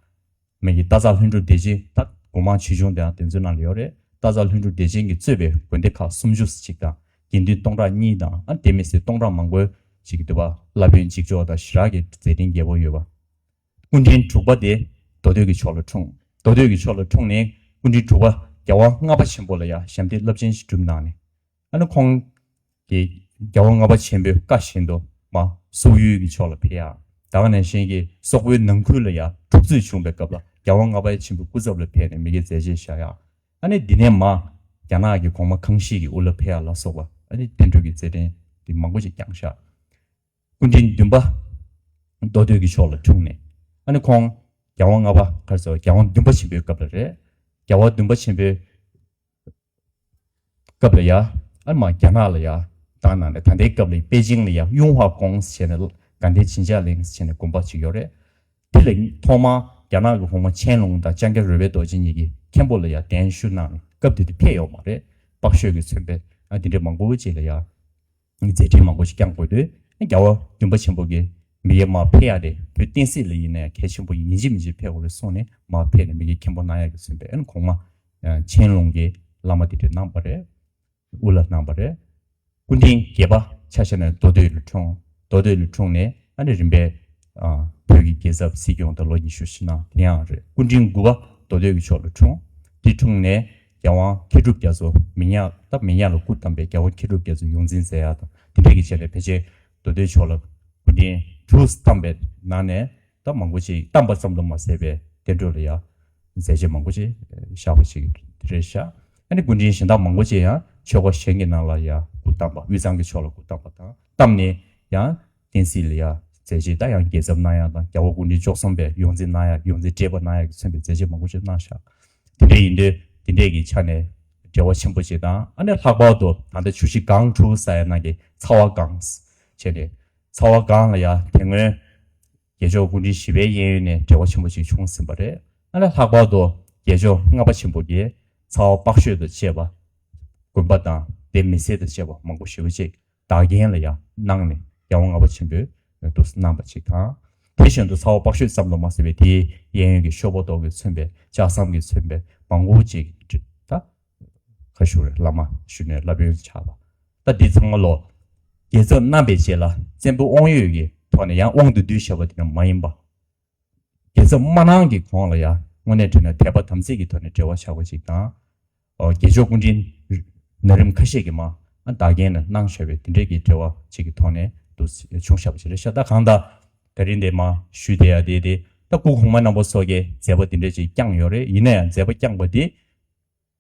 མི་དགེ་སྟག་ཚང་ལྷུན་གྲུབ་བདེ་ཆེན། ད་སྒོ་མང་ཆོས་འབྱུང་དེའང་དེ་ཚོའི་ནང་ལ་ཡོད་རེད། སྟག་ཚང་ལྷུན་གྲུབ་བདེ་ཆེན་གྱིས་གཙོས་པའི་དགོན་སྡེ་ཁག་སུམ་ཅུ་ཅིག་དང་། དགེ་འདུན་སྟོང་ཕྲག་གཉིས་དང་། ཨ་དེ་མི་སྲིད་སྟོང་ཕྲག་མང་པོ་ཅིག་གི་འདུག་པ། བླ་དཔོན་གཅིག་ལྕོགས་དང་ཞེ་དྲག་གི་མཛད་འཕྲིན་རྒྱས་པོ་ཡོད་པ། སྐུ་ཕྲེང་དྲུག་པ་དེ་མདོ་སྟོད་ཀྱི་ཕྱོགས་ལ་འཁྲུངས། མདོ་སྟོད་ཀྱི་ཕྱོགས་ལ་འཁྲུངས་ནས་སྐུ་ཕྲེང་དྲུག་པ་རྒྱལ་དབང་ལྔ་པ་ཆེན་པོ་ལ་ཡང་ཞབས་འདེགས་རླབས་ཆེན་ཞིག་བསྒྲུབས་གནང་ནས། ཨ་ནི་ཁོང་གིས་རྒྱལ་དབང་ལྔ་པ་ཆེན་པོའི་བཀའ་བཞིན་དུ་མར་སོག་ཡུལ་གྱི་ཕྱོགས་ལ་ཕེབས་ཡག། ད་ག་ནང་བཞིན་གྱི་སོག་པོའི་ནང་ཁུལ་ལ་ཡང་འཁྲུག་རྩོད་བྱུང་བའི་སྐབས་ལ་རྒྱལ་དབང་ལྔ་པ་ཆེན་པོའི་སྐུ་ཚབ་ལ་ཕེབས་ནས་མི་དགེ་མཛད་རྗེས་བཞག་ཡག། ཨ་ནི་འདི་ནས་མར་རྒྱ་ནག་གི་གོང་མ་ཁང་ཤིས་ཀྱི་དབུ་ལ་ཕེབས་ཡག་ལ་སོགས་པ། ཨ་ནི་བསྟན་འགྲོའི་གི་མཛད་འཕྲིན་འདི་མང་པོ་ཞིག་བསྐྱངས་ཤག། སྐུ་ཕྲེང་བདུན་པ་མདོ་སྟོད་ཀྱི་ཕྱོགས་ལ་འཁྲུངས་ནས། ཨ་ནི་ཁོང་རྒྱལ་དབང་ལྔ་པ་ག་རེ་ཟེར། རྒྱལ་དབང་བདུན་པ་ཆེན་པོའི་སྐབས་ལ་རེད། རྒྱལ་དབང་བདུན་པ་ཆེན་པོའི་སྐབས་ལ་ཡ། ཨ་མ་རྒྱ་ནག་ལ་ཡ་བཏང་གནང་ནས། ད་ལྟའི་སྐབས་ལ་པེ་ཅིང་ལ་ཡ་ཡུང་ཧྭ་ཀོང་ཟེར་བྱས་ནས་དགའ་ལྡན་བྱིན་ཆགས་གླིང་ཟེར་བྱས་ནས་དགོན་པ་ཅིག་ཡོད་རེད། དེ་ལ་ཐོག་མར་རྒྱ་ནག་གི་གོང་མ་ཆན་ལུང་དང་ལྕང་སྐྱ་རོལ་པའི་རྡོ་རྗེ་གཉིས་ཀྱིས་མཁན་པོ་ལ་ཡ་གདན་ཞུ་གནང་ནས། སྐབས་དེ་དུས་ཕེབས་ཡོད་མ་རེད། པགས་ཤོས་ཀྱིས་མཚོན་པའི་ཨ་དེ་འདྲའི་མང་པོ་ཅིག་ལ་ཡ་མཛད་འཕྲིན་མང་པོ་ཞིག་བསྐྱངས་དགོས་དུས། རྒྱལ་བ་བདུན་པ་ཆེན་པོ་གིས་མི་ཡར་མར་ཕེབས་ཡག་དེ་བོད་བསྟན་སྲིད་ལ་ཡིན་ན་ཡང་གལ་ཆེན་པོ་ཡིན། ཡིན་གཅིག་མིན་གཅིག་ཕེབས་དགོས་རེད་གསུངས་ནས་མར་ཕེབས་ནས་མི་དགེ་མཁན་པོ་གནང་ཡག་གི་མཚོན་པའི། ཨ་ནི་གོང་མ་ཆན་ལུང་གིས་བླ་མ་དེ་འདྲ་གནང་པ་རེད། དབུ་བླ་གནང་པ་རེད། སྐུ་ཕྲེང་བརྒྱད་པ་ཆ་བཞག་ན་མདོ་སྟོད་ལ་འཁྲུངས། མདོ་སྟོད་ལ་འཁྲུངས་ནས་ཨ་ནི་རིམ་པས་ཨ་བོད་ཀྱི་རྒྱལ་ཚབ་སྲིད་སྐྱོང་དང་ལོ་ཉི་ཤུ་ཞིག་གནང་། དེ་ཡང་རེད། སྐུ་ཕྲེང་དགུ་པ་མདོ་སྟོད་ཀྱི་ཕྱོགས་ལ་འཁྲུངས། དེ་འཁྲུངས་ནས་རྒྱལ་དབང་མཁས་གྲུབ་རྒྱ་མཚོ་མི་ཉག་ད་མི་ཉག་ལ་སྐུ་བལྟམས་པའི་རྒྱལ་དབང་མཁས་གྲུབ་རྒྱ་མཚོ་ཡོངས་འཛིན་མཛད་ཡག་དང་དེ་འདྲ་གི་ཆ་ནས་ཕལ་ཆེར་མདོ་སྟོད་ཕྱོགས་ལ་སྐུ་ཕྲེང་དྲུག་བལྟམས་པའི་ནང་ནས། ད་མང་པོ་ཅིག་བལྟམས་པ་ཙམ་དུ་མ་ཟད་པའི་བསྟན་འགྲོ་ལ་ཡང་མཛད་རྗེས་མང་པོ་ཅིག་བཞག་པ་ཅིག་རེད་ཤག། ཨ་ནི་སྐུ་ཕྲེང་གཞན་དག་མང་པོ་ཅིག་ཡང་ཆོས་འཁོར་གཞན་གྱི་ནང་ལ་ཡང་སྐུ་བལྟམས་པ། དབུས་གཙང་གི་ཕྱོགས་ལ་སྐུ་བལྟམས་པ་དང་། བལྟམས་ནས་ཡང་བསྟན་སྲིད་ལ་ཡང་ མཛད་རྗེས། ད་ཡང་རྒྱལ་ཚབ་གནང་ཡག་དང་རྒྱལ་བ་སྐུ་ཕྲེང་བཅུ་གསུམ་པའི་ཡོངས་འཛིན་གནང་ཡག་ཡོངས་འཛིན་བགྲེས་པ་གནང་ཡག་གིས་མཚོན་པའི་མཛད་རྗེས་མང་པོ་ཞིག་གནང་ཤག་དེ་འདྲ་ཡིན་དུས་དེ་འདྲས་ཀྱི་ཆ་ནས་འབྲེལ་བ་ཆེན་པོ་ཞིག་དང་། ཨ་ནི་ལྷག་པར་དུ་ད་ལྟ་ཆུ་བཞི་སྒང་དྲུག་ཟེར་ཡ་ནང་གི་ཚ་བ་སྒང་བྱས་ནས། ཚ་བ་སྒང་ལ་ཡ་དེ་སྔོན་རྒྱལ་མཆོག་སྐུ་ཕྲེང་བཞི་པའི་གཡས་གཡོན་ནས་འབྲེལ་བ་ཆེན་པོ་ཞིག་བྱུང་ཟིན་པ་རེད། ཨ་ནི་ལྷག་པར་དུ་རྒྱལ་མཆོག་ལྔ་པ་ཆེན་པོ་གིས་ཚ་བ་དཔག་ཤོད་དང་བཅས་པ། དགོན་པ་དང་སྡེ་མི་སེར་དང་བཅས་པ་མང་པོ་ཞེ་པོ་ཅིག་བདག་རྐྱེན་ལ་ཡང་གནང་ནས། རྒྱལ་དབང་ལྔ་པ་ཆེན་པོས་འདུག་གནང་བ་ཅིག་དང་། དེ་བཞིན་དུ་ཚ་བ་དཔག་ཤོད་ཙམ་དུ་མ་ཟད་པའི་དེའི་གཡས་གཡོན་གྱི་ཤོ་པོ་ཏོ་གིས་མཚོན་པའི་ལྕགས་ཟམ་གྱིས་མཚོན་པའི་མང་པོ་ཅིག་ད་ག་ཞུ་རེད། བླ་མ་ཞུ་ནས་བསླབ་ཡོན་ཆགས་པ། ད་འདི་ཚང་མ་ལོ་རྒྱལ་ཚབ་གནང་བའི་རྗེས་ལ་བཙན་པོ་དབང་ཡོད་ཀྱི་ཐོག་ནས་ཡང་དབང་དུ་བསྡུས་བཞག་པ་དེ་ཡང་མ་ཡིན་པ། རྒྱལ་ཚབ་མ་གནང་གི་གོང་ལ་ཡང་དངོས་གནས་དྲན་ན་དད་པ་དམ་ཚིག་གི་ཐོག་ནས་འབྲེལ་བ་ཆགས་པ་ཅིག་དང་། ཨོ། རྒྱལ་མཆོག་སྐུ་ཕྲེང་ན་རིམ་ཁ་ཤས་ཀྱིས་མ་ཨ་བདག་རྐྱེན་ལ་གནང་བཞག་པའི་དེ་འདྲས་ཀྱི་འབྲེལ་བ་ཅིག་གི་ཐོག་ནས་འདུག་བྱུང་བཞག་པ་ཞིག་རེད་ཤག་ད་གང་ལྟར་ད་རིང་འདི་མ་ཞུས་བསྡད་ཡ་དེ་དེ་ད་སྐུ་གོང་མ་རྣམ་པ་ཚོ་གིས་མཛད་པ་དེ་འདྲས་ཅིག་བསྐྱངས་ཡོད་རེད། ཡིན་ན་ཡང་མཛད་པ་བསྐྱངས་པ་དེ་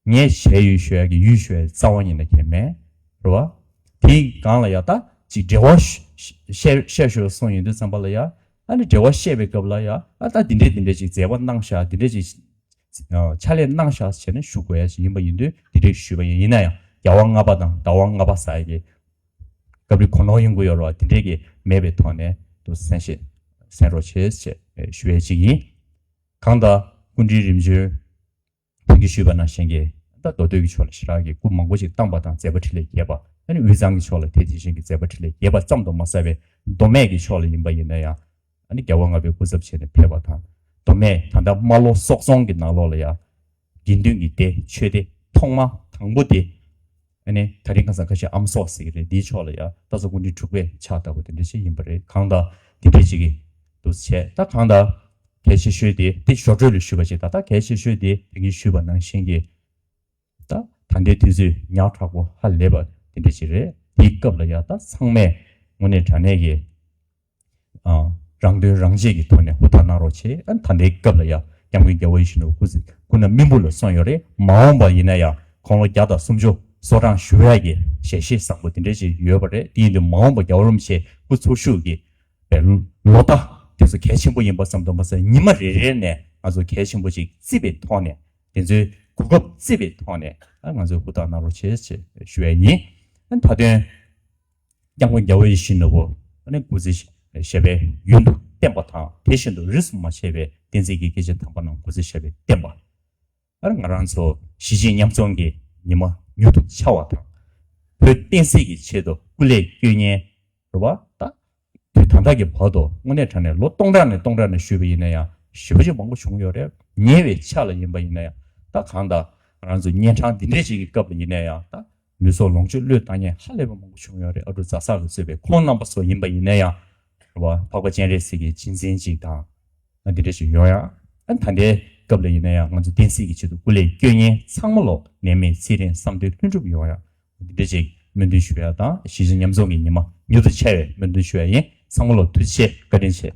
ངས་བྱས་ཡོད་ཞུ་ཡ་གི་ཡུལ་ཞུ་ཡ་རྩ་བ་ཉིད་ནས་གལ་མེད་རེད་བ། དེའི་སྒང་ལ་ཡ་ད་ཅིག་འབྲེལ་བ་བཤད་བཤད་ཞོར་གསུངས་ཡོང་དུས་ཙམ་པ་ལ་ཡ། ཨ་ནི་འབྲེལ་བ་བཤད་པའི་སྐབས་ལ་ཡ། ཨ་ད་འདི་འདྲས་འདི་འདྲས་ཅིག་མཛད་པ་གནང་ཤག་འདི་འདྲས་ཅིག་ཨ་ཕྱག་ལས་གནང་ཤག་བྱས་ནས་ཞུ་དགོས་ཡ་ཞིག་ཡིན་པ་ཡིན་དུས་དེ་འདྲས་ཞུས་པ་ཡིན། ཡིན་ན་ཡང་རྒྱལ་དབང་ལྔ་པ་དང་ཟླ་བ་ལྔ་པ་ཟེར་ཡ་གི་སྐབས་རེ་གོ་ནོར་ཡོང་གི་ཡོད་རེད་བ། དེ་འདྲས་ཀྱི་མེད་པའི་ཐོག་ནས་དུ་གསན་བཞེས་གསན་རོགས་བྱེད་ཅེས་ཞུ་ཡ་ཅིག་ཡིན། གང་ལྟར་སྐུ་ཕྲེང་རིམ་བྱོན་ད་གིན་ཞུས་པ་ནང་བཞིན་གྱི་ད་མདོ་སྟོད་ཀྱི་ཕྱོགས་ལ་ཞེ་དྲག་གི་སྐུ་མང་པོ་ཞིག་བལྟམས་པ་དང་མཛད་པ་འཕྲིན་ལས་རྒྱས་པ། ཨ་ནི་དབུས་གཙང་གི་ཕྱོགས་ལ་དེ་དེ་བཞིན་གྱི་མཛད་པ་འཕྲིན་ལས་རྒྱས་པ་ཙམ་དུ་མ་ཟད་པའི་མདོ་སྨད་ཀྱི་ཕྱོགས་ལ་ཡིན་པ་ཡིན་ན་ཡང་། ཨ་ནི་རྒྱལ་བ་ལྔ་པའི་སྐུ་ཚབ་བྱས་ནས་ཕེབས་པ་དང་། མདོ་སྨད་ད་ལྟ་རྨ་ལྷོ་སོག་རྫོང་གི་ནང་ལོགས་ལ་ཡང་དགེ་འདུན་གྱི་སྡེ་ཆོས་སྡེ་ཐོག་མ་དང་པོ་དེ། ཨ་ནི་ད་རིང་ཁ་སང་ཁ་ཤས་ཨམ་སོག་ཟེར་གྱི་རེད། འདིའི་ཕྱོགས་ལ་ཡང་སྟག་ཚང་སྐུ་ཕྲེང་དྲུག་པས་ཕྱག་བཏབ་པ་དེ་འདྲ་ཞིག་ཡིན་པ་རེད། གང་ལྟར་དེ་འདྲ་ཞིག་གི་འདུག་བྱས། ད་གང་ལྟར་གལ་ཆེ་ཤོས་དེ་དེ་ཞོར་འཕྲོས་ལ་ཞུས་པ་ཞིག་ད་ལྟ་གལ་ཆེ་ཤོས་དེ་དེ་གིན་ཞུས་པ་ནང་བཞིན་གྱི། ད་ད་ལྟའི་དུས་ཚོད་ཉག་ཕྲ་པོ་ཧ་ལས་པ་དེ་འདྲ་ཞིག་རེད། དེའི་སྐབས་ལ་ཡང་ད་ཚང་མས་དངོས་གནས་དྲང་གནས་ཀྱི་ཨ་རང་དོན་རང་གཅེས་ཀྱི་ཐོག་ནས་ཧུར་ཐག་གནང་རོགས་བྱེད། ཨ་ད་ལྟའི་སྐབས་ལ་ཡང་སྐྱབས་མགོན་རྒྱལ་བ་ཡིད་བཞིན་ནོར་བུ་སྐུ་ཚེ་སྐུ་ན་སྨིན་པོ་ལ་སོང་ཡོད་རེད། མ་འོངས་པ་ཡིན་ན་ཡང་དགུང་ལོ་བརྒྱ་དང་སུམ་ཅུ་སོ་གྲངས་བཞུགས་ཡག་གི་ཞལ་བཞེས་བཟང་པོ་དེ་འདྲ་ཞིག་ཡོད་པ་རེད། དེ་ཡིན་དུས་མ་འོངས་པ་རྒྱལ་བ་རིན་པོ་ཆེ་སྐུ་འཚོ་བཞུགས་ཀྱི་པའི་ལོ་ཟླ་དེ་ཚོ་གལ་ཆེན་པོ་ཡིན་པ་ཙམ་དུ་མ་ཟད། ཉི་མ་རེ་རེ་ནས་ང་ཚོ་གལ་ཆེན་པོ་ཞིག་བརྩི་བའི་ཐོག་ནས། དེ་ཚོའི་གོ་སྐབས་བརྩི་བའི་ཐོག་ནས་ཨ་ང་ཚོས་ཧུར་ཐག་གནང་རོགས་བྱེད་ཅེས་ཞུ་ཡ་ཡིན། ཨ་མཐའ་དོན་སྐྱབས་མགོན་རྒྱལ་བ་ཡིད་བཞིན་ནོར་བུ་ཨ་ནི་སྐུ་ཚེ་ཞབས་པད་ཡུན་དུ་བརྟན་པ་དང་། དེ་བཞིན་དུ་རིས་སུ་མ་ཆད་པའི་བསྟན་འཛིན་གྱི་སྐྱེས་ཆེན་དམ་པ་རྣམས་སྐུ་ཚེ་ཞབས་པད་བརྟན་པ། ཨ་ང་རང་ཚོ་གཞིས་བྱེས་མཉམ་འཛོམས་ཀྱི་ཉི་མ་མྱུར་དུ་འཆར་བ་དང་། བོད་བསྟན་སྲིད་ཀྱི་ཆེད་དུ་སྐུ་ལས་བསྐྱོན་མཁན་རེད་བ། ད་དུས་ད་ལྟ་གི་བར་དུ་དངོས་གནས་དྲང་གནས་ལོ་སྟོང་ཕྲག་ནས་སྟོང་ཕྲག་ནས་ཞུས་པ་ཡིན་ན་ཡང་ཞེ་པོ་ཅིག་མང་པོ་བྱུང་ཡོད་རེད། ཉེ་བའི་ཆར་ལ་ཡིན་པ་ཡིན་ན་ཡང་ད་གང་ལྟར་ང་རང་ཚོ་གཉན་འཕྲང་འདི་འདྲས་ཅིག་གི་སྐབས་ལ་ཡིན་ན་ཡང་ད་ལུས་སྲོག་ལོངས་སྤྱོད་བློས་བཏང་མཁན་ཧ་ལས་པ་མང་པོ་བྱུང་ཡོད་རེད། ཨ་ཀྲུག་ཛ་སག་ལ་གཙོས་པའི་ཁོང་རྣམ་པ་ཚོ་ཡིན་པ་ཡིན་ན་ཡང་རེད་བ། འཕགས་པ་སྤྱན་རས་གཟིགས་ཀྱི་རྗེས་འཛིན་ཅིག་དང་། ཨ་འདི་འདྲ་ཞིག་ཡོང་ཡ། ཨ་ད་ལྟའི་སྐབས་ལ་ཡིན་ན་ཡང་ང་ཚོ་བསྟན་སྲིད་ཀྱི་ཆེད་དུ་སྐུ་ལས་བསྐྱོན་མཁན་ཚང་མ་ལོ་ནད་མེད་ཚེ་རིང་བསམ་དོན་ལྷུན་གྲུབ་ཡོང་ཡ། འདི་འདྲ་ཅིག་སྨོན་འདུན་ཞུ་ཡ་དང་། གཞིས་བྱེས་མཉམ་འཛོམས་ཀྱི་ཉི་མ་མྱུར་དུ་འཆར་བའི་སྨོན་འདུན་ཞུ་ཡ་ཡིན། ཚང་མ་ལོ་ཐུགས་རྗེ་ཆེ། བཀའ་དྲིན་ཆེ།